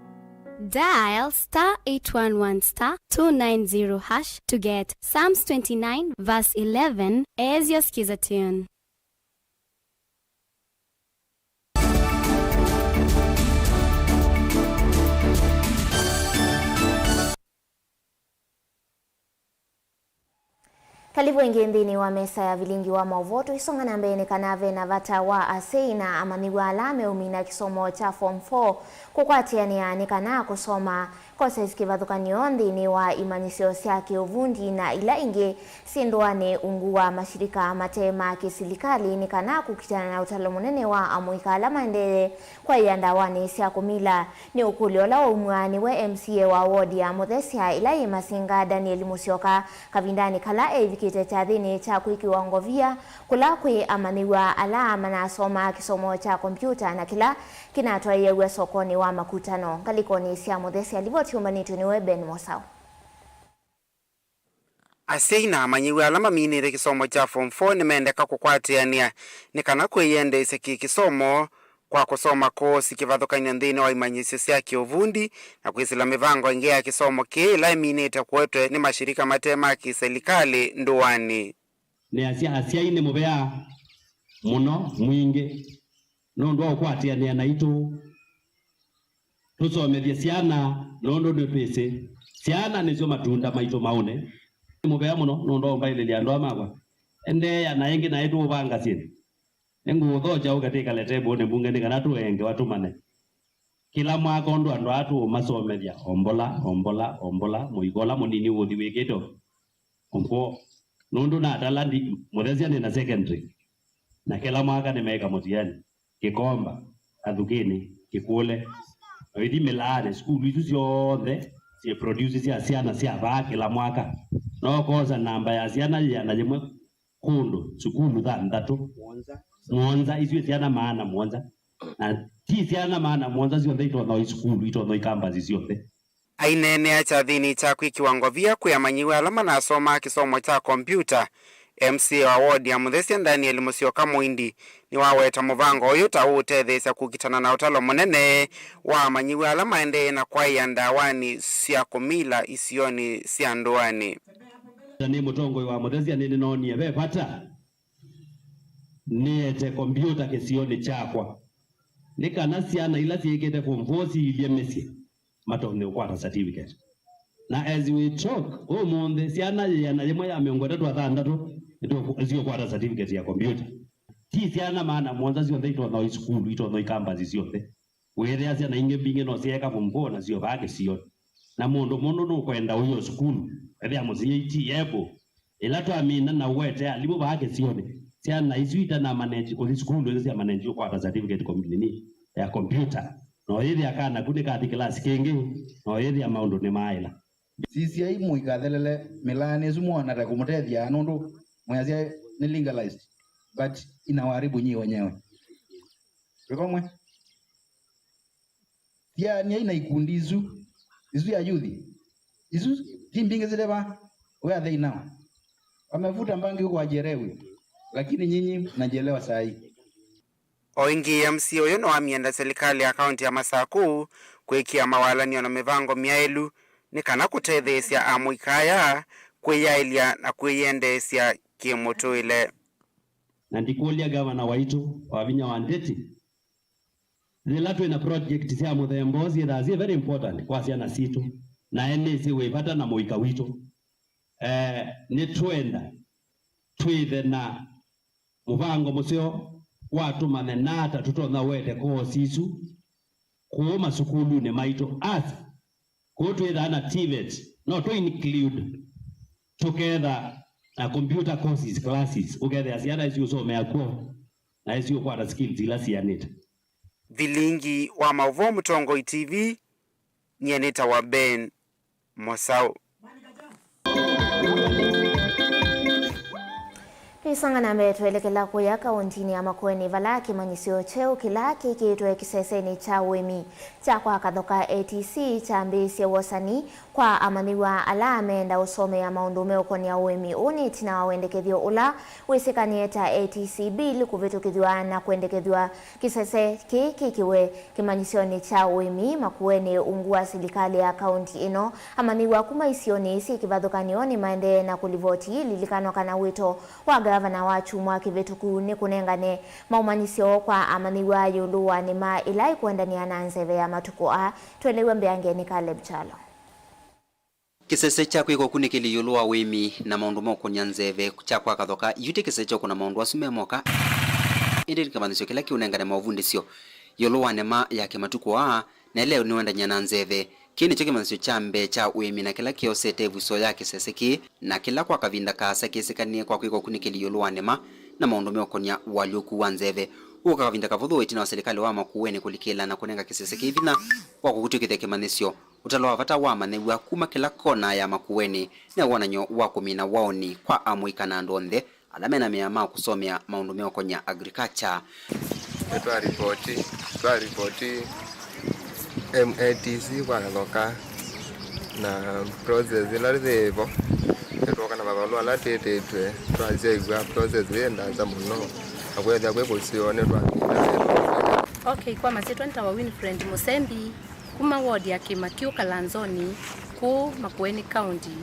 Dial star eight one one star two nine zero hash to get Psalms twenty-nine verse eleven as your skiza tune. Kalĩvu ĩngĩ nthĩnĩ wa mesa ya vilingi wa maũvoo. Tũisonga na mbee, nĩ kana ve na vata wa asyai na amanyĩw'a ala meũmina kĩsomo kya form four kũkwatĩanĩa nĩ kana kũsoma courses kĩvathũkany'o nthĩnĩ wa imanyĩsyo sya kĩũvundi na ila ingĩ syĩ ndũanĩ ungu wa mashirika mate ma kĩsilikalĩ nĩ kana kũkitana na ũtalo mũnene wa amũika ala maendee kwaĩa ndawanĩ sya kũmila. Nĩ ũkũlyo ũla waumw'a nĩwe M C A wa ward ya Mũthesya ĩla yĩ Masinga, Daniel Musyoka, kavindanĩ kala eĩvikĩte kyathĩnĩ kya kwĩkĩwa ngovia kũla kwĩ amanyĩw'a ala manasomaa kĩsomo kya kombyũta na kĩla kĩnatwaĩĩaw'a sokonĩ wa Makutano. Ngalĩkonĩ sya Mũthesya, livoti yũmbanĩtw'e nĩwe Ben Mosau. Asyai na amanyĩw'a ala maminĩte kĩsomo kya form four nĩmendeka kũkwatĩanĩa nĩ kana kwĩyendeesya kĩ-kĩsomo kwa kũsoma koosi kĩvathũkany'o nthĩnĩ wa imanyĩsyo sya kĩũvundi na kwĩsĩla mĩvango ĩngĩ ya kĩsomo kĩĩ ĩla ĩminĩte kũetwe nĩ mashirika mate ma kĩsilikalĩ ndũanĩ. Nĩasya asyai nĩ mũvea mũno mwingĩ nũndũ wa ũkwatĩanĩa naitũ. Tũsomethye syana, nũndũ nĩtwĩsĩ syana nĩsyo matunda maitũ maũne. Nĩ mũvea mũno nũndũ wa ũmbaĩlĩlya andũ aa makwa. Endeea na ĩngĩ naĩ tũũvanga syĩndũ. Nĩngũũthokya ũkatwĩkale tembũnĩ mbunge nĩ kana tũengewa tũmane. Kĩla mwaka ũndũ andũ aa tũũmasomethya o mbola, o mbola, o mbola, mũiko ũla mũnini ũũthi wĩkĩte o. Ũkw'o, nũndũ natala ndi, Mũthesya nĩ na secondary, na kĩla mwaka nĩmeeka mũtiani, Kĩkomba, Kathukĩnĩ, Kĩkũle, na ũithi mĩlaanĩ, sukulu isu syonthe syĩ produce sya syana sya vaa kĩla mwaka. No ũkosa namba ya syana yĩana yĩmwe kũndũ, sukulu thanthatũ, mũonza, isu syana maana mũonza. Na ti syana maana mũonza syonthe itonya o isukulu, itonya o ikambasi syonthe. Aineenea kyathĩnĩ kya kwĩkĩwa ngovia kwĩ amanyĩw'a ala manasomaa kĩsomo kya kombiũta, M C A wa ward ya Mũthesya Daniel Mũsyoka Mũindi nĩwaweta mũvango ũyũ ta ũũtetheesya kũkitana na ũtalo mũnene wa amanyĩw'a ala maendee na kwaĩa ndawanĩ sya kũmila isionĩ sya ndũanĩ. Nĩ mũtongoi wa Mũthesya, nĩnĩnoonie ve vata nĩete kombiũta kĩsionĩ kyakwa, nĩ kana syana ila syĩkĩte form four siilye mĩsyĩ matonye ũkwata certificate. Na as we talk, ũmũnthĩ syana ĩana yĩmwe ya mĩongo ĩtatũ na thanthatũ nĩtũkũ-, siũkwata certificate ya computer. Ti syana maana mũonza syonthe itonya ũi sukulu, itonya ũi campus syonthe. Wĩthĩa syana ingĩ mbingĩ no syeeka form four na syovaa kĩsionĩ. Na mũndũ mũndũ nũkwenda ũi o sukulu, ethĩa mũsyai ti able. Ĩla twamina na ũete alimũ vaa kĩsionĩ, syana isu itanamanenji kũthi sukulu, ĩsu syamaneji ũkwata certificate kom-, nini, ya computer. Na ũyĩthĩa kana ku nĩkathi kĩlasi kĩngĩ, na ũyĩthĩa maũndũ nĩmaaĩla. Sisyai mũikathelele mĩlaanĩ ĩsu mwoona ta kũmũtethya, nũndũ mwĩasya nĩ legalized, but inawaharibu nyie wenyewe. Twĩ vamwe. Thiaaniai na ikundi isu, isu ya yuthi. Isu ti mbingĩ syĩte vaa, where are they now? Wamevuta bangi huko wajielewi, lakini nyinyi mnajielewa saa hii. O ĩngĩ, M C A ũyũ nĩwamienda silikalĩ ya kaũntĩ ya Masaku kwĩkĩa mawalany'o na mĩvango myaĩlu nĩ kana kũtetheesya amũika aya kwĩyaĩlya na kwĩyendeesya kĩ-mũtũĩle. Na ndikũlya gavana waitũ Wavinya wa Ndeti, yĩla twĩ na project sya mũthemba ũũ syĩthaa syĩ very important kwa syana sitũ, nae nĩsĩ wĩ vata na mũika witũ. Eh, nĩtwenda twĩthe na mũvango mũseo wa tũmanye nata tũtonya ũete koosi isu kũũ masukulunĩ maitũ. As kũũ twĩthaa na TVET, no tũ include tũketha na computer courses classes, ũkethĩa syana isu ũsomea kw'o na isu ũkwata skills ila sianĩte. Vilingi wa maũvoo Mũtongoi T V, nyie nĩtawa Ben Mosau. Twĩsonga na mbee, twelekela kũya kaũntinĩ ya Makueni, vala kĩmanyĩsyo kyeũ kĩla kĩkĩĩtwe kĩsesenĩ kya ũĩmi kya kwa Kathoka A T C kyambĩĩsye wosani kwa amanyĩw'a ala meenda ũsomea maũndũ meũkonĩa ũĩmi. Ũũ nĩ ĩtina wa wendekethyo ũla wĩsĩkanĩe ta A T C Bill kũvĩtũkĩthw'a na kwendekethw'a kĩsese kĩĩ kĩkĩwe kĩmanyĩsyonĩ kya ũĩmi Makueni ungu wa silikalĩ ya kaũnti ĩno. Amanyĩw'a kuma isionĩ syĩ kĩvathũkany'o nĩmaendee na kũlivoti. Lilikanwa kana wĩto wa ngavana wa kyumwa kĩvĩtũku nĩ kũnengane maũmanyĩsyo kwa amanyĩw'a ĩũlũ wa nĩma ĩla ĩkũendanĩa na nzeve ya matukũ aa. Twelew'a mbeange nĩ Caleb Kyalo. Kĩsese kya kwĩka ũkunĩkĩli ĩũlũ wa ũĩmi na maũndũ ma ũkũnĩa nzeve kya kwa Kathoka yu ti kĩsese kya ũkũna maũndũ asu me moka, ĩndĩ nĩ kĩmanyĩsyo kĩla kĩũnengane maũvundĩsyo ĩũlũ wa nĩma ya kĩmatukũ aa, na ĩla nĩwendany'a na nzeve. Kĩĩ nĩkyo kĩmanyĩsyo kya mbee kya ũĩmi na kĩla kĩosete ĩvuso ya kĩsese kĩĩ, na kĩla kwa kavinda kaasa kĩsĩkanĩe kwa kwĩka ũkunĩkĩli ĩũlũ wa nĩma na maũndũ meũkonĩa ũalyũku wa nzeve. Ũka kavinda kavũthũ ĩtina wa silikalĩ wa Makueni kũlikĩla na kũnenga kĩsese kĩĩ vinya wa kũkũtw'ĩkĩthya kĩmanyĩsyo. Ũtalo wa vata wa amanyĩw'a kuma kĩla kona ya Makueni nĩ wonany'o wa kũmina waũni kwa amũika na andũ onthe ala mena mĩao ma kũsomea maũndũ meũkonĩa agriculture. Nĩtwaripoti, twaripoti M A T C kwa Kathoka, na process ĩla yĩvo, nĩtwoka na mavalũa ala twĩtĩtwe, twasyaĩw'a process yĩ ndaasa mũno, na kwĩthĩa kwĩ kũseo nĩtwaminda. Okay, kwa masyĩtwa nĩtawa Winfred Mũsembi. Kuma ward ya Kĩmakiũ Kalanzoni, kũũ Makueni County.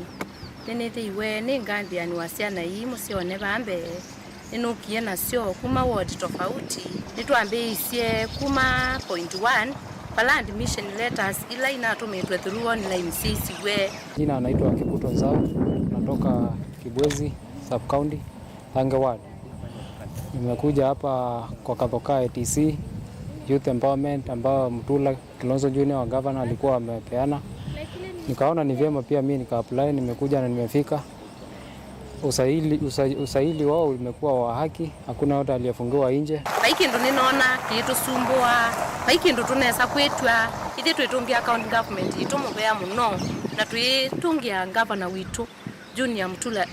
Nĩnĩthĩiwe nĩ nganthĩani wa syana ii mũsyonĩ vaa mbee. Nĩnũkie nasyo kuma ward tofauti. Nĩtwambĩĩisye kuma point one, vala admission letters ila inatũmĩtwe through online syaisiw'e. Jina naitwa Kikuto Nzau, natoka Kibwezi sub county, Thange ward. Nimekuja hapa kwa Kathoka A T C Youth Empowerment ambayo Mutula Kilonzo Junior wa gavana alikuwa amepeana. Nikaona ni vyema pia mimi nika apply, nimekuja na nimefika. Usaili, usa-, usaili wao imekuwa wa haki, hakuna yote aliyefungiwa nje. Vai kĩndũ nĩnona kĩitũsumbũa, vai kĩndũ tũnesa kwĩtw'a, ithyĩ twĩtũngĩa county government itũ mũvea mũno, na twĩtũngĩa gavana witũ. Junior Mutula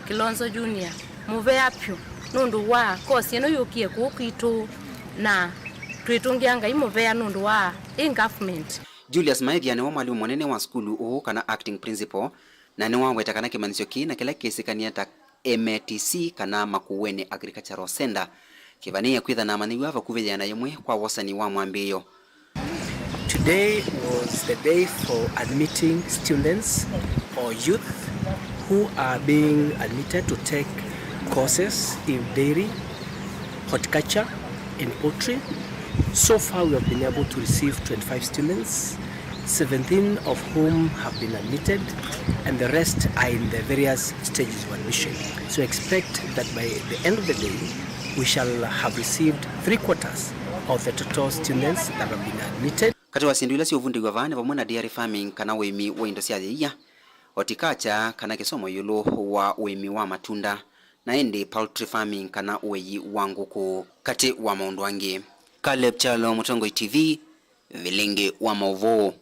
Kilonzo Junior mũvea vyũ nũndũ wa kosi ĩno yũkie kũũ kwitũ, na twĩtũngĩa Ngai mũvea nũndũ wa ĩ government. Julius Maethia nĩwe mwalimũ mũnene wa sukulu ũũ, kana acting principal, na nĩwaweta kana kĩmanyĩsyo kĩĩ na kĩla kĩsĩkanĩe ta M A T C, kana Makueni Agricultural Center, kĩvanĩĩe kwĩtha na amanyĩw'a vakuvĩ ĩana yĩmwe kwa wosani wa mwambĩĩo. Today was the day for admitting students or youth who are being admitted to take courses in dairy, horticulture, and poultry. So far, we have been able to receive twenty-five students, seventeen of whom have been admitted, and the rest are in the various stages of admission. So expect that by the end of the day, we shall have received three quarters of the total students that have been admitted. Katĩ wa syĩndũ ila siũvundĩw'a vaa nĩ vamwe na dairy farming, kana ũĩmi wa indo sya yĩia, horticulture, kana kĩsomo ĩũlũ wa ũĩmi wa matunda, na ĩndĩ poultry farming, kana ũei wa ngũkũ, katĩ wa maũndũ angĩ. Caleb Kyalo, Mũtongoi T V, Vilingi wa Maũvoo.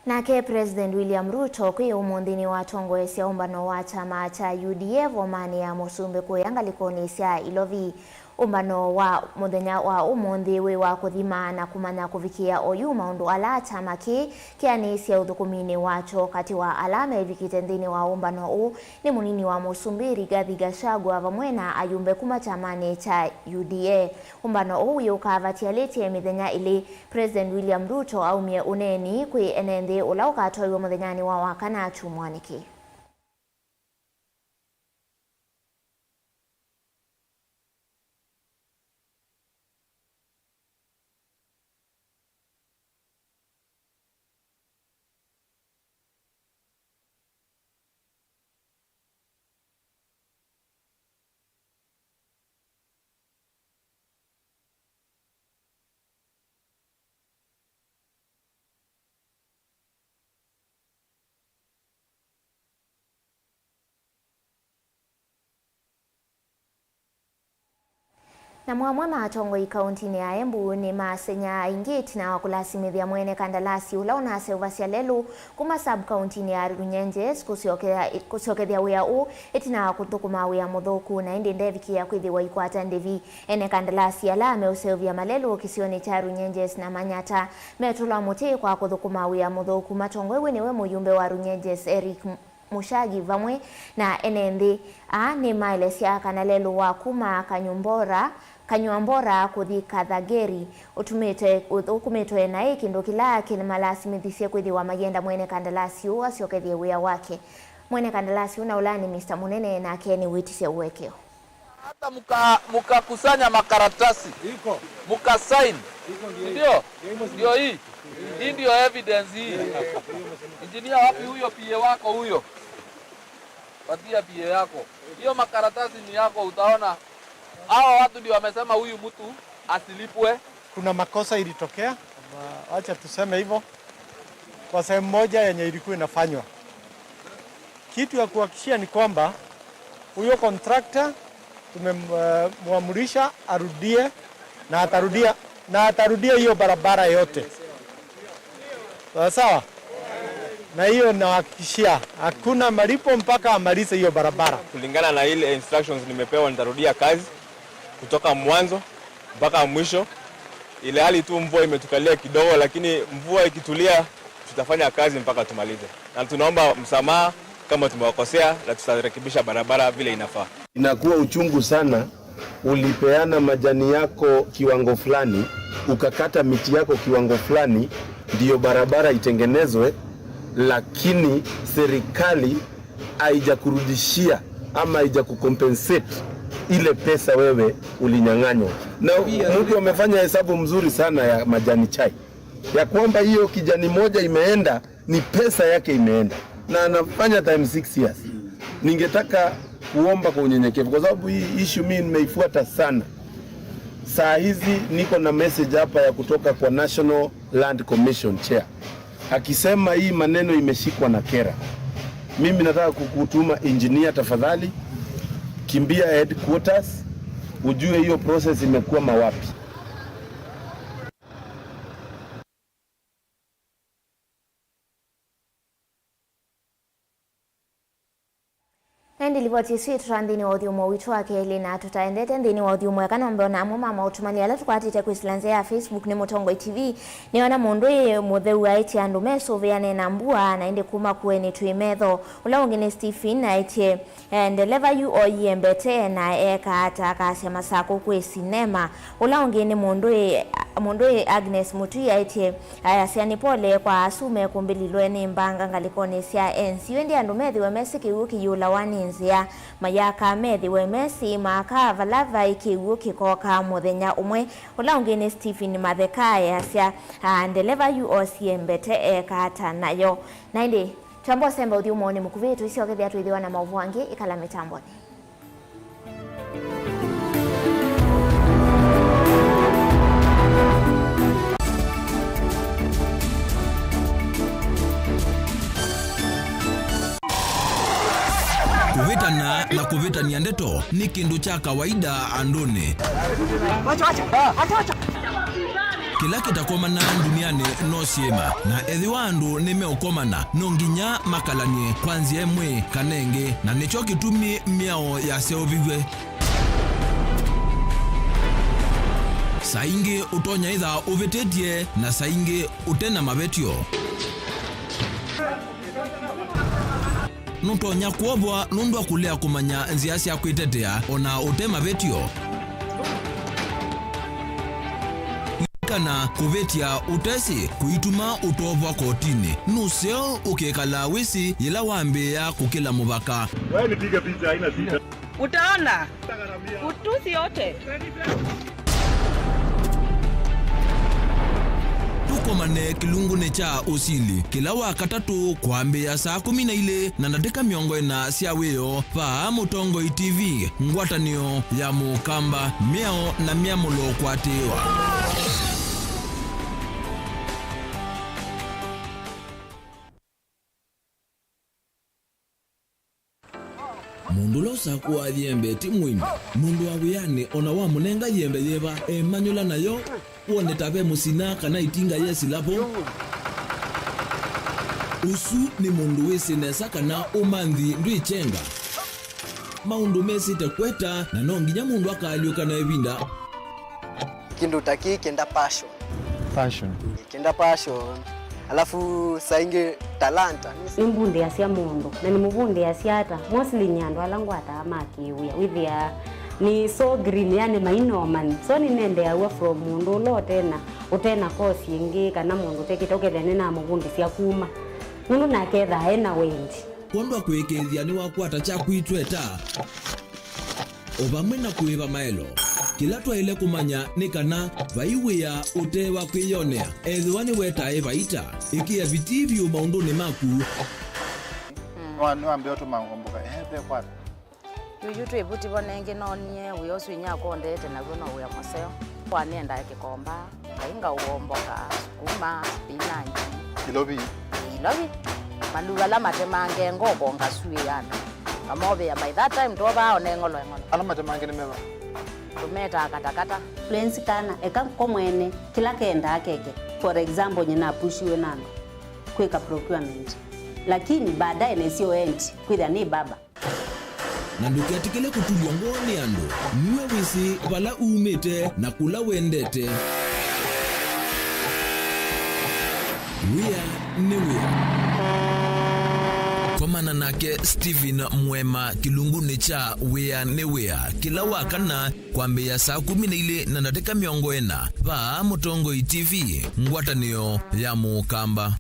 Nake President William Ruto kwĩ ũmũnthĩ nĩwatongoesya ũmbano wa kyama kya U D A vomanĩ ya Mũsumbĩ kũya ngalĩkonĩ sya Ilovi. Ũmbano wa mũthenya wa ũmũnthĩ wĩ wa kũthima na kũmanya kũvikĩĩa oyu maũndũ ala kyama kĩĩ kĩanĩĩsye ũthũkũminĩ wakyo. Katĩ wa ala mevikĩte nthĩnĩ wa ũmbano ũũ nĩ mũnini wa Mũsumbĩ Rigathi Gachagua vamwe na ayumbe kuma kyamanĩ kya U D A. Ũmbano ũũ wĩũkaa vatialĩtye mĩthenya ĩlĩ President William Ruto aumie ũneeni kwĩ ene nthĩ ũla ũkatwaiwe mũthenyanĩ wa wakana kyumwanĩ kĩĩ. Namo amwe ma atongoi kauntinĩ ya Embu nĩmasenyaa aingĩ ĩtina wa kũlasimĩthya mwene kandalasi ũla ũnaseũvasya lelũ kuma sub kauntinĩ ya Runyenjes kũsyokea-, kũsyokethya wĩa ũũ ĩtina wa kũthũkũma wĩa mũthũku, na ĩndĩ ndevikĩĩa kwĩthĩwa ikwata ndĩvi. Ene kandalasi ala meũseũvya malelũ kĩsionĩ kya Runyenjes na Manyata metũlwa mũtĩ kwa kũthũkũma wĩa mũthũku. Matongoew'e nĩwe mũyumbe wa Runyenjes Eric Mushagi vamwe na ene nthĩ. Aa nĩmaelesya kana lelũ wa kuma Kanyumbora, Kanyuambora kũthi Kathageri ũtumĩte, ũthũkũmĩtwe naĩ, kĩndũ kĩla kĩmalasimĩthisye kwĩthĩwa mayenda mwene kandalasi ũũ asyokethye wĩa wake. Mwene kandalasi ũũ na ũla nĩ Mister Mũnene nake nĩwĩtisye ũekeo. Hata mka-, mkakusanya makaratasi. Iko. Mkasign. Iko ndio. Ndio? Ndio hii. Hii ndio evidence hii. Engineer, wapi huyo P A wako huyo? Patia P A yako. Hiyo makaratasi ni yako, utaona. Hawa watu ndio wamesema huyu mtu asilipwe. Kuna makosa ilitokea. Wa-, wacha tuseme hivyo. Kwa sehemu moja yenye ilikuwa inafanywa. Kitu ya kuhakikishia ni kwamba huyo contractor tumemwamurisha arudie na atarudia, na atarudia hiyo barabara yote. Sawa sawa? Na hiyo nawahakikishia, hakuna malipo mpaka amalize hiyo barabara. Kulingana na ile instructions nimepewa, nitarudia kazi kutoka mwanzo mpaka mwisho. Ile hali tu mvua imetukalia kidogo, lakini mvua ikitulia, tutafanya kazi mpaka tumalize, na tunaomba msamaha kama tumewakosea, na tutarekebisha barabara vile inafaa. Inakuwa uchungu sana, ulipeana majani yako kiwango fulani, ukakata miti yako kiwango fulani, ndiyo barabara itengenezwe, lakini serikali haijakurudishia ama haijakucompensate ile pesa wewe ulinyang'anywa. Na mtu amefanya hesabu mzuri sana ya majani chai, ya kwamba hiyo kijani moja imeenda, ni pesa yake imeenda, na anafanya time six years. Ningetaka kuomba kwa unyenyekevu, kwa sababu hii issue mimi nimeifuata sana. Saa hizi niko na message hapa ya kutoka kwa National Land Commission chair, akisema hii maneno imeshikwa na kera. Mimi nataka kukutuma engineer, tafadhali kimbia headquarters, ujue hiyo process imekwama wapi. Ĩndĩ livoti ĩsu ĩtũtwaa nthĩnĩ wa ũthyũmũo witũ wa kelĩ, na tũtaendete nthĩnĩ wa ũthyũmũo eka, no mbee o na amwe ma maũtũmani ala tũkwatĩte kwĩsĩla nzĩa ya Facebook nĩ Mũtongoi T V. Nĩona mũndũ ĩ mũtheu aĩtye andũ mesũvĩane na mbua, na ĩndĩ kuma kũenĩ twĩ metho. Ũla ũngĩ nĩ Stephen aĩtye, eh, ndeleva yu oie mbete na eka ata akasya Masakũ kwĩ sinema. Ũla ũngĩ nĩ mũndũ ĩ, mũndũ ĩ Agnes Mũtui aĩtye, ayasya nĩ pole kwa asu mekũmbĩlilwe nĩ mbanga ngalĩkonĩ sya enziũ, ĩndĩ andũ methĩwe mesĩ kĩw'ũ kĩyũlawa nĩ nzĩa. Mayaka methĩwe mesĩ maakaa vala vai kĩw'ũ kĩkoka mũthenya ũmwe. Ũla ũngĩ nĩ Stephen Matheka easya, ah, ndeleva yu osie mbete eka ata nayo? Na ĩndĩ twamba ũsemba ũthyũmũonĩ mũkuvĩ, tũisyokethĩa twĩthĩwa na maũvoo angĩ. Ĩkala mĩtambonĩ. Kũvĩtana na kũvĩtany'a ndeto nĩ kĩndũ kya kawaida andũnĩ. Kĩla kĩtakomanaa ndunianĩ no syĩma, na ethĩwa andũ nĩmeũkomana, no nginya makalany'e kwa nzĩa ĩmwe kana ĩngĩ, na nĩkyo kĩtumi mĩao yaseũviw'e. Saa ingĩ ũtonya ĩtha ũvĩtĩtye, na saa ingĩ ũte na mavetyo. Nũtonya kwovwa nũndũ wa kũlea kũmanya nzĩa sya kwĩtetea o na ũte mavetyo. Lilikana, kũvĩtya ũtesĩ kũituma ũtovwa kotinĩ. Nũseo ũkĩkalaa wĩsĩ yĩla wambĩĩa kũkĩla mũvaka. Wewe nipige picha, haina shida. Utaona utusi yote. Tũkomane kĩlungunĩ kya ũsili kĩla wa katatũ kwambĩĩa saa kũmi na ilĩ na ndatĩka mĩongo ĩna sya wĩoo vaa Mũtongoi T V, ngwatanĩo ya Mũkamba, mĩao na myamũlo kũatĩĩwa. Mũndũ ũla ũsakũaa yembe ti mũimi. Mũndũ wa wĩanĩ o na wamũnenga yembe yĩva, emanyũla nayo, wone ta ve mũsina kana ĩtinga yesĩla vo. Ũsu nĩ mũndũ wĩsĩ nesa kana ũmanthi ndwĩkyenga. Maũndũ mesĩte kweta, na no nginya mũndũ akaalyũka na ĩvinda. Kĩndũ ta kĩĩ kĩenda passion. Passion. Kĩenda passion. Alafu saa ingĩ talanta. Nĩmbundĩasya mũndũ, na nĩmũvundĩasya ata? Mostly nĩ andũ ala ngwataa ma kĩwĩa. Wĩthĩaa nĩ so green, yani maina ũmanyi. So nĩnendeeaw'a from mũndũ ũla ũtena, ũtena course ĩngĩ, kana mũndũ ũtekĩte, ũkethĩa nĩnamũvundĩsya kuma. Nũndũ nake ethaa ena wendi. Kwondũ wa kũĩkĩĩthya nĩwakwata kyaku itweta. O vamwe na kũĩva maelo, kĩla twaĩle kũmanya nĩ kana vai wĩa ũte wa kwĩyonea. Ethĩwa nĩwetae vaita, ĩkĩa vitii vyũ maũndũnĩ maku. Nĩwa-, nĩwambĩa ũtũma ngomboka, ehe, ve kwata. Yuyu twĩ vuti vo nengĩ noonie wĩa ũsu inyakwa ũndeete naw'o no wĩa mũseo. Kwa nĩendae kĩkomba. Kainga ũomboka, sukuma, spinach. Ilovi. Ilovi. Maluva ala matemange ngoko ngasuĩana. Ngamovĩa, by that time twovaa one ng'olo eng'olo. Ala matemange nĩ meva? Tũmetaa katakata. Lwenzi kana, eka ko mwene, kĩla kendaa keke. For example, nyina apushiwe na andũ. Kwĩka procurement. Lakini baadaye nĩsyo endi, kwĩthĩa nĩ baba. Na ndũketĩkĩle kũtulw'a ngoo nĩ andũ. Nue wĩsĩ vala umĩte na kũla wendete. Wĩa nĩ wĩa. Komana nake Stephen Mwema kĩlungunĩ kya Wĩa nĩ Wĩa kĩla wa kana kwambĩĩa saa kũmi na ilĩ na ndatĩka mĩongo ĩna vaa Mũtongoi T V, ngwatanĩo ya Mũkamba.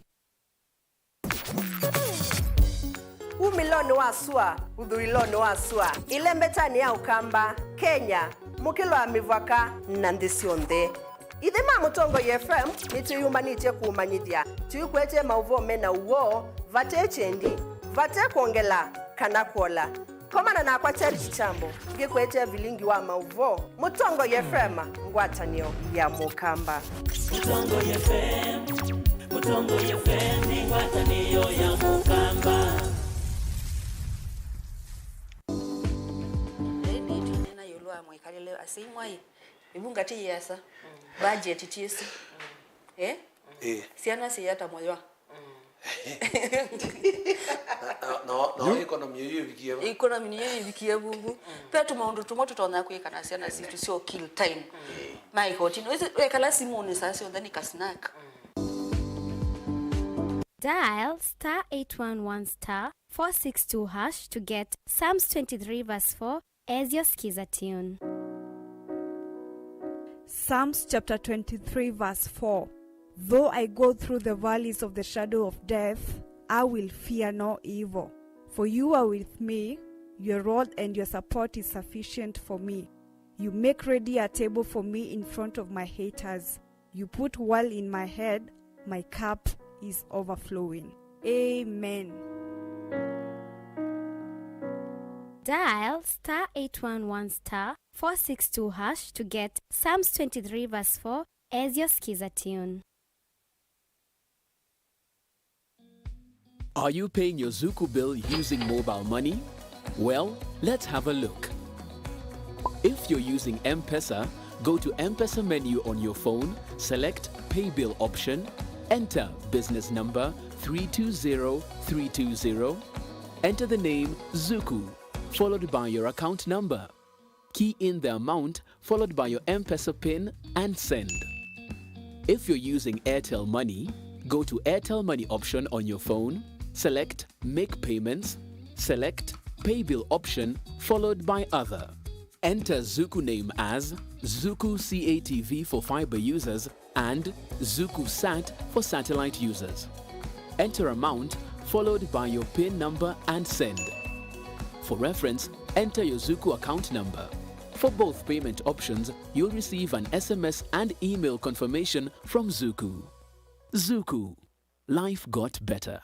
Umĩlonĩ wa sua, ũthũĩlonĩ wa sua, ĩlembetanĩ ya Ũkamba, Kenya, mũkĩlo wa mĩvaka, na nthĩ syonthe. Ithĩ ma Mũtongoi F M nĩtwĩyũmbanĩtye kũũmanyĩthya, tũikwetee maũvoo me na ũw'o, vate kyendi, vate kwongela kana kwola. Komana nakwa Charity Chambo, ngĩkwetee vilingi wa maũvoo. Mũtongoi F M, ngwatanĩo ya Mũkamba. Mũtongoi F M, Mũtongoi F M nĩ ngwatanĩo ya Mũkamba. Ĩĩ, nĩtwĩneena ĩũlũ wa mwĩkalĩle asyai mwai. Ĩvunga ti yĩasa. Budget ti ĩsu. Eh? Ĩĩ. Syana syĩ ata mũywa? Na, na, na economy ĩyo ĩvikie va? Economy nĩyo ĩvikie vuvu. Ve tũmaũndũ tũmwe tũtonya kwĩka na syana sitũ syo kill time. Ĩĩ. Ma ĩkotini. Wĩsĩ, wekala simũnĩ saa syonthe nĩ ka snack. Dial star eight one one star four six two hash to get Psalms twenty-three verse four as your skiza tune. Psalms chapter twenty-three, verse four. Though I go through the valleys of the shadow of death, I will fear no evil. For you are with me, your rod and your support is sufficient for me. You make ready a table for me in front of my haters. You put oil in my head, my cup is overflowing. Amen. Dial star eight one one star four six two hash to get Psalms twenty-three verse four as your skiza tune. Are you paying your Zuku bill using mobile money? Well, let's have a look. If you're using M-Pesa, go to M-Pesa menu on your phone, select Pay Bill option, enter business number three two zero three two zero, enter the name Zuku, followed by your account number. Key in the amount followed by your M-Pesa pin and send. If you're using Airtel Money, go to Airtel Money option on your phone, select Make Payments, select Pay Bill option followed by Other. Enter Zuku name as Zuku C A T V for fiber users and Zuku Sat for satellite users. Enter amount followed by your pin number and send. For reference, enter your Zuku account number. For both payment options, you'll receive an S M S and email confirmation from Zuku. Zuku. Life got better.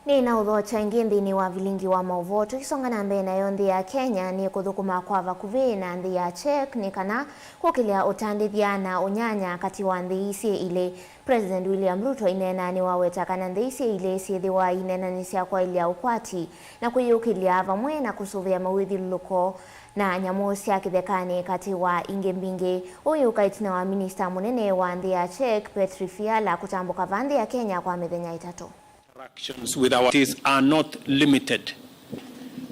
Nĩnaũthokya ĩngĩ nthĩnĩ wa vilingi wa maũvoo. Tũkĩsonga na mbee nayo, nthĩ ya Kenya nĩkũthũkũma kwa vakuvĩ na nthĩ ya Czech nĩ kana kũkĩlya ũtandĩthya na ũnyanya katĩ wa nthĩ ii syĩ ilĩ. President William Ruto ineenaa nĩwaweta kana nthĩ ii syĩ ilĩ syĩthĩwa ineenanĩsya kwaĩlya ũkwati na kwĩyũkĩlya vamwe na kũsũvĩa mawĩthyũlũlũko na nyamũ sya kĩthekanĩ katĩ wa ingĩ mbingĩ. Ũũ wĩũka ĩtina wa minista mũnene wa nthĩ ya Czech, Petr Fiala, kũtambũka vaa nthĩ ya Kenya kwa mĩthenya ĩtatũ. Interactions with our cities are not limited.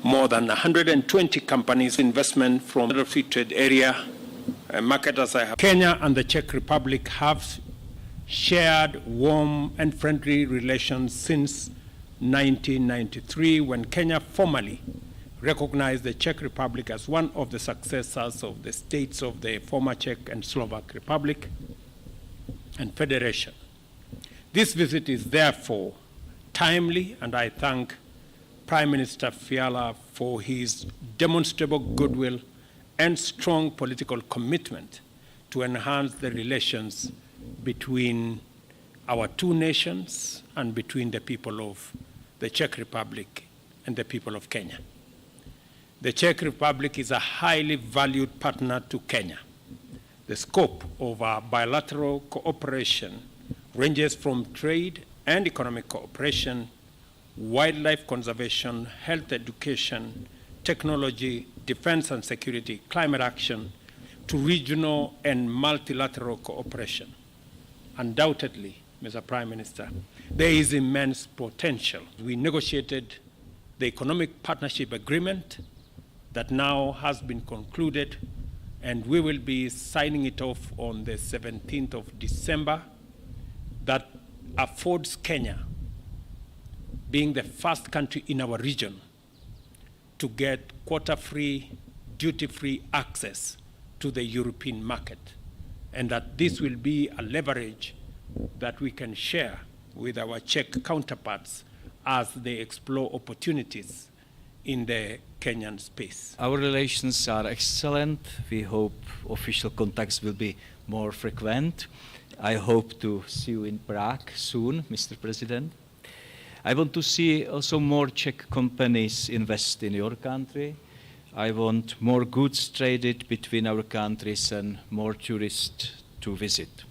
More than a hundred and twenty companies investment from the Free Trade Area, uh, market as I have. Kenya and the Czech Republic have shared warm and friendly relations since nineteen ninety-three, when Kenya formally recognized the Czech Republic as one of the successors of the states of the former Czech and Slovak Republic and Federation. This visit is therefore timely, and I thank Prime Minister Fiala for his demonstrable goodwill and strong political commitment to enhance the relations between our two nations and between the people of the Czech Republic and the people of Kenya. The Czech Republic is a highly valued partner to Kenya. The scope of our bilateral cooperation ranges from trade and economic cooperation, wildlife conservation, health education, technology, defense and security, climate action, to regional and multilateral cooperation. Undoubtedly, Mister Prime Minister, there is immense potential. We negotiated the Economic Partnership Agreement that now has been concluded, and we will be signing it off on the seventeenth of December, that affords Kenya, being the first country in our region, to get quota-free, duty-free access to the European market, and that this will be a leverage that we can share with our Czech counterparts as they explore opportunities in the Kenyan space. Our relations are excellent. We hope official contacts will be more frequent. I hope to see you in Prague soon, Mister President. I want to see also more Czech companies invest in your country. I want more goods traded between our countries and more tourists to visit.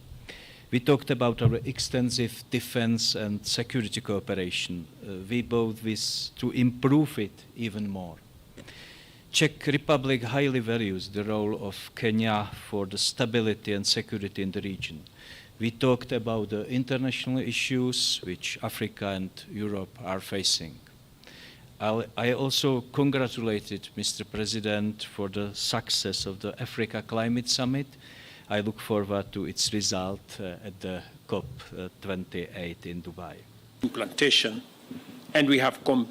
We talked about our extensive defense and security cooperation. Uh, we both wish to improve it even more. Czech Republic highly values the role of Kenya for the stability and security in the region. We talked about the international issues which Africa and Europe are facing. I'll, I also congratulated Mister President for the success of the Africa Climate Summit. I look forward to its result, uh, at the COP, uh, twenty-eight in Dubai. Plantation, and we have com-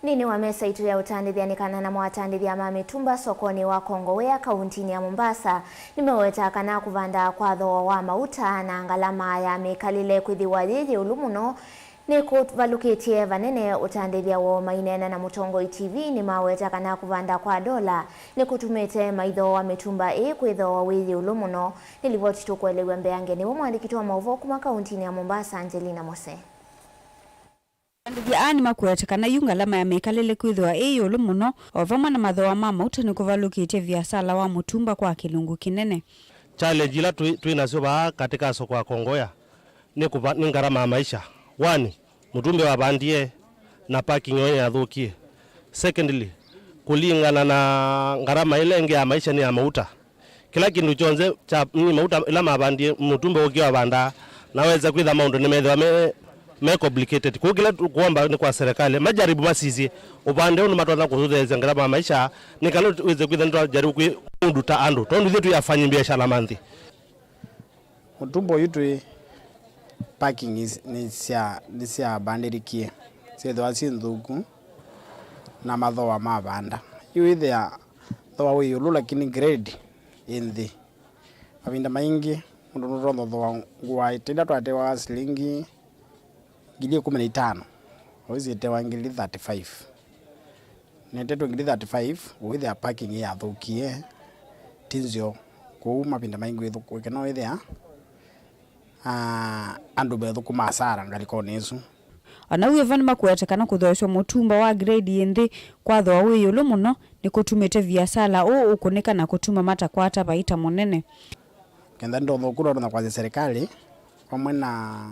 Nthĩnĩ wa mesa itũ ya ũtandĩthya nĩ kana namo atandĩthya ma mĩtumba sokonĩ wa Kongowea kauntinĩ ya Mombasa nĩmeweta kana kũvanda kwa thooa wa mauta na ngalama ya mĩkalĩle kwĩthĩwa yĩ ĩũlũ mũno nĩkũvalũkĩtye vanene ũtandĩthya woo. Maineena na Mũtongoi T V nĩmaweta kana kũvanda kwa ndola nĩkũtumĩte maithooa mĩtumba ĩĩ kwĩthooa wĩ ĩũlũ mũno. Nĩ livoti tũkũelew'a mbeange nĩwe mũandĩki wa maũvoo kuma kauntinĩ ya Mombasa, Angelina Mose. Andĩthya aa nĩmakũete kana yu ngalama ya mĩkalĩle kwĩthĩwa ĩ ĩũlũ mũno, o vamwe na mathooa ma mauta nĩkũvalũkĩtye viasala wa mũtumba kwa kĩlungu kĩnene. Challenge ila twĩ, twĩ nasyo vaa katĩ ka soko ya Kongowea nĩ kũva-, nĩ ngarama ya maisha. One, mũtumba wavandie na parking yoo nĩyathũkie. Secondly, kũlingana na ngarama ĩla ĩngĩ ya maisha nĩ ya mauta. Kĩla kĩndũ kyonthe kya, nĩ mauta ĩla mavandie, mũtumba ũkĩa ũvandaa, na wesa kwĩtha maũndũ nĩmethĩwa me, me complicated. Kwoou kĩla tũkwomba nĩ kwa serikali, majaribu masisye ũvande ũndũ matonya kũtũtheesya ngarama ya maisha, nĩ kana wĩse kwĩtha nĩtwajaribu kwĩ mũndũ ta andũ, tondũ ithyĩ twĩ afanyi biashara ma nthĩ. Mũtumba ũyũ twĩ parking is-, nĩsya-, nĩsyavandĩlĩkie, syĩthĩwa syĩ nthũku na mathooa mavanda. Yu wĩthĩa thooa wĩ ĩũlũ lakini grade ĩ nthĩ. Mavinda maingĩ mũndũ nũtonya thooa ngũa ĩtenda twatewa silingi ngili ĩkũmi na itano, oĩsĩ ĩtewa ngili thirty-five. Nĩtetwe ngili thirty-five, ũĩthĩa parking yathũkie, ti nzeo. Kwoou mavinda maingĩ wĩthũkũke no wĩthĩa, ah, andũ methũkũma asara ngalĩkonĩ ĩsu. O na wĩ vo nĩmakũete kana kũthoosya mũtumba wa grade yĩ nthĩ kwa thooa wĩ ĩũlũ mũno nĩkũtumĩte viasala ũũ ũkũnĩka na kũtuma matakwata vaita mũnene. Kenda ndonya ũkũlwa ndonya kwasya serikali vamwe na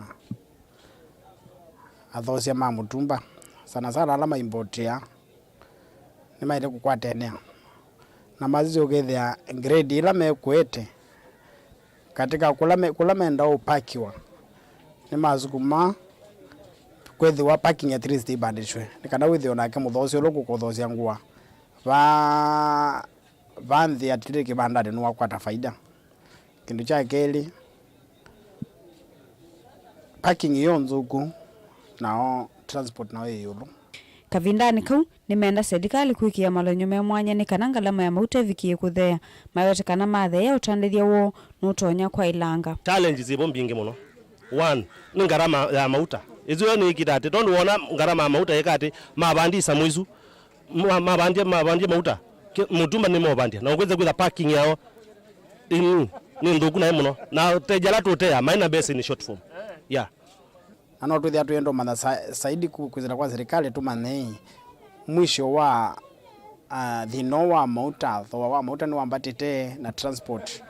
athoosya ma mũtumba, sana sana ala maimbotea, nĩmaĩle kũkwatanĩa na masisya ũkethĩa grade ĩla mekũete katĩ ka kũla me-, kũla menda ũpakiwa, nĩmasukuma kwĩthĩwa parking at least ĩvandĩtw'e, nĩ kana wĩthĩwe nake mũthoosya ũla ũkũkũthoosya ngũa va, va nthĩ at least kĩvandanĩ nĩwakwata faida. Kĩndũ kya kelĩ, parking yo nthũku, nao transport nayo yĩ ĩũlũ. Kavindanĩ kau, nĩmenda serikali kwĩkĩa malony'o me mwanya nĩ kana ngalama ya mauta ĩvikĩe kũtheea. Mawete kana matheea, ũtandĩthya woo nũtonya kwaĩlanga. Challenges ivo mbingĩ mũno. One, nĩ ngarama ya mauta. Ĩsu yo nĩĩkĩte atĩ, tondũ wona ngarama ya mauta yĩka atĩ, mavandie isamũ isu, ma-, mavandie, mavandie mauta, kĩ-, mũtumba nĩmovandia, na ũkwĩsa kwĩtha parking yao ĩnu nĩ nthũku naĩ mũno, na teja ala tũtea maĩ na mbeca in short form. Yeah. Na no twĩthĩa twĩenda ũmanya sa-, saidi ku-, kwĩsĩla kwa serikali tũmanye mwisho wa, ah, thĩna ũũ wa mauta, thooa wa mauta nĩwambatĩte na transport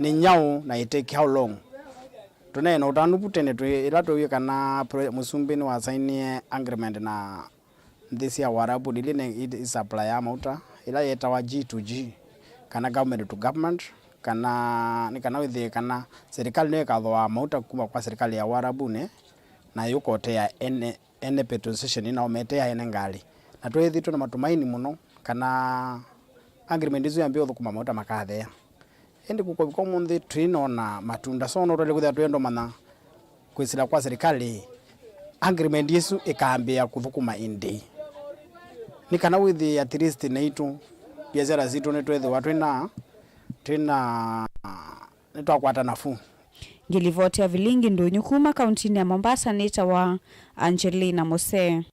nĩ nyaũ na it take how long. Tũneena ũtanu vu tene twĩ, ĩla twĩwie kana pre-, mũsumbĩ nĩwasainie agreement na nthĩ sya Warabu, ili nĩ i, i supplier ya mauta, ĩla yĩtawa G to G, kana government to government, kana nĩ kana wĩthĩe kana serikali nĩyo ĩkathooaa mauta kuma kwa serikali ya Warabuni, na yũkotea ene, ene petrol station, na ũmetea ene ngalĩ. Na twĩthĩtwe na matumaini mũno kana agreement ĩsu yambĩĩa ũthũkũma mauta makatheea. Ĩndĩ kũkũvika ũmũnthĩ tũinona matunda, so no twaĩle kwĩthĩa twĩenda ũmanya kwĩsĩla kwa serikali, agreement ĩsu ĩkambĩĩa kũthũkũma ĩndĩĩ. Nĩ kana wĩthĩe at least naitũ, biashara sitũ nĩtwĩthĩwa twĩna, twĩna, nĩtwakwata nafuu. Ngĩlivoti ya vilingi ndũnyũ kuma kauntinĩ ya Mombasa nĩtawa Angelina Mose.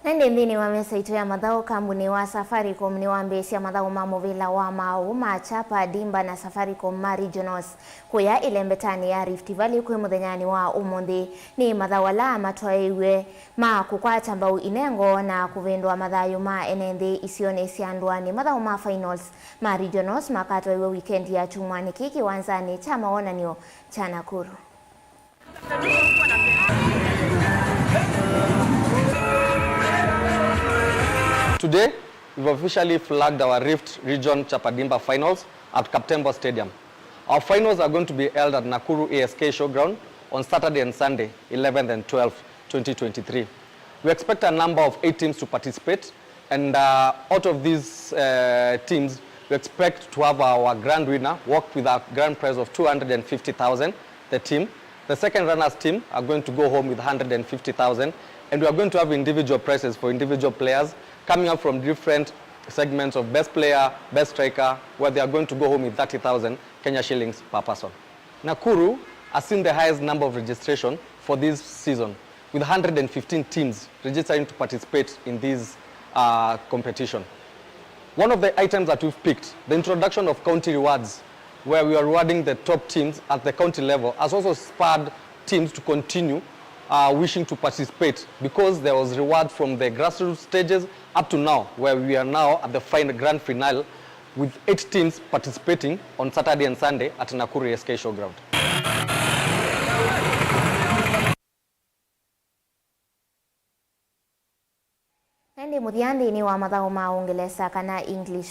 Na ĩndĩ nthĩnĩ wa mesa itũ ya mathaũ, kambunĩ wa Safaricom nĩwambĩĩsya mathaũ ma mũvĩla wa maaũ ma Chapa Dimba na Safaricom ma Regionals kũya ĩlembetanĩ ya Rift Valley kwĩ mũthenyanĩ wa ũmũnthĩ. Nĩ mathaũ ala matwaĩiw'e ma kũkwata mbau inengo na kũvĩndũa mathayũ ma ene nthĩ isionĩ sya ndũanĩ. Mathaũ ma finals ma Regionals makatwaĩw'a wikendi ya kyumwanĩ kĩĩ kĩwanzanĩ kya mawonany'o kya Nakuru. Today, we've officially flagged our Rift Region Chapadimba finals at Kaptembo Stadium. Our finals are going to be held at Nakuru A S K Showground on Saturday and Sunday, eleventh and twelfth, twenty twenty-three. We expect a number of eight teams to participate, and, uh, out of these, uh, teams, we expect to have our grand winner walk with a grand prize of two hundred and fifty thousand, the team. The second runners team are going to go home with one hundred and fifty thousand, and we are going to have individual prizes for individual players coming up from different segments of best player, best striker, where they are going to go home with thirty thousand Kenya shillings per person. Nakuru has seen the highest number of registration for this season, with one hundred and fifteen teams registering to participate in this, uh, competition. One of the items that we've picked, the introduction of county rewards, where we are rewarding the top teams at the county level, has also spurred teams to continue, uh, wishing to participate, because there was reward from the grassroots stages up to now, where we are now at the final grand finale, with eight teams participating on Saturday and Sunday at Nakuru A S K Showground. Na ĩndĩ mũthya nthĩnĩ wa mathaũ ma Ũngelesa kana English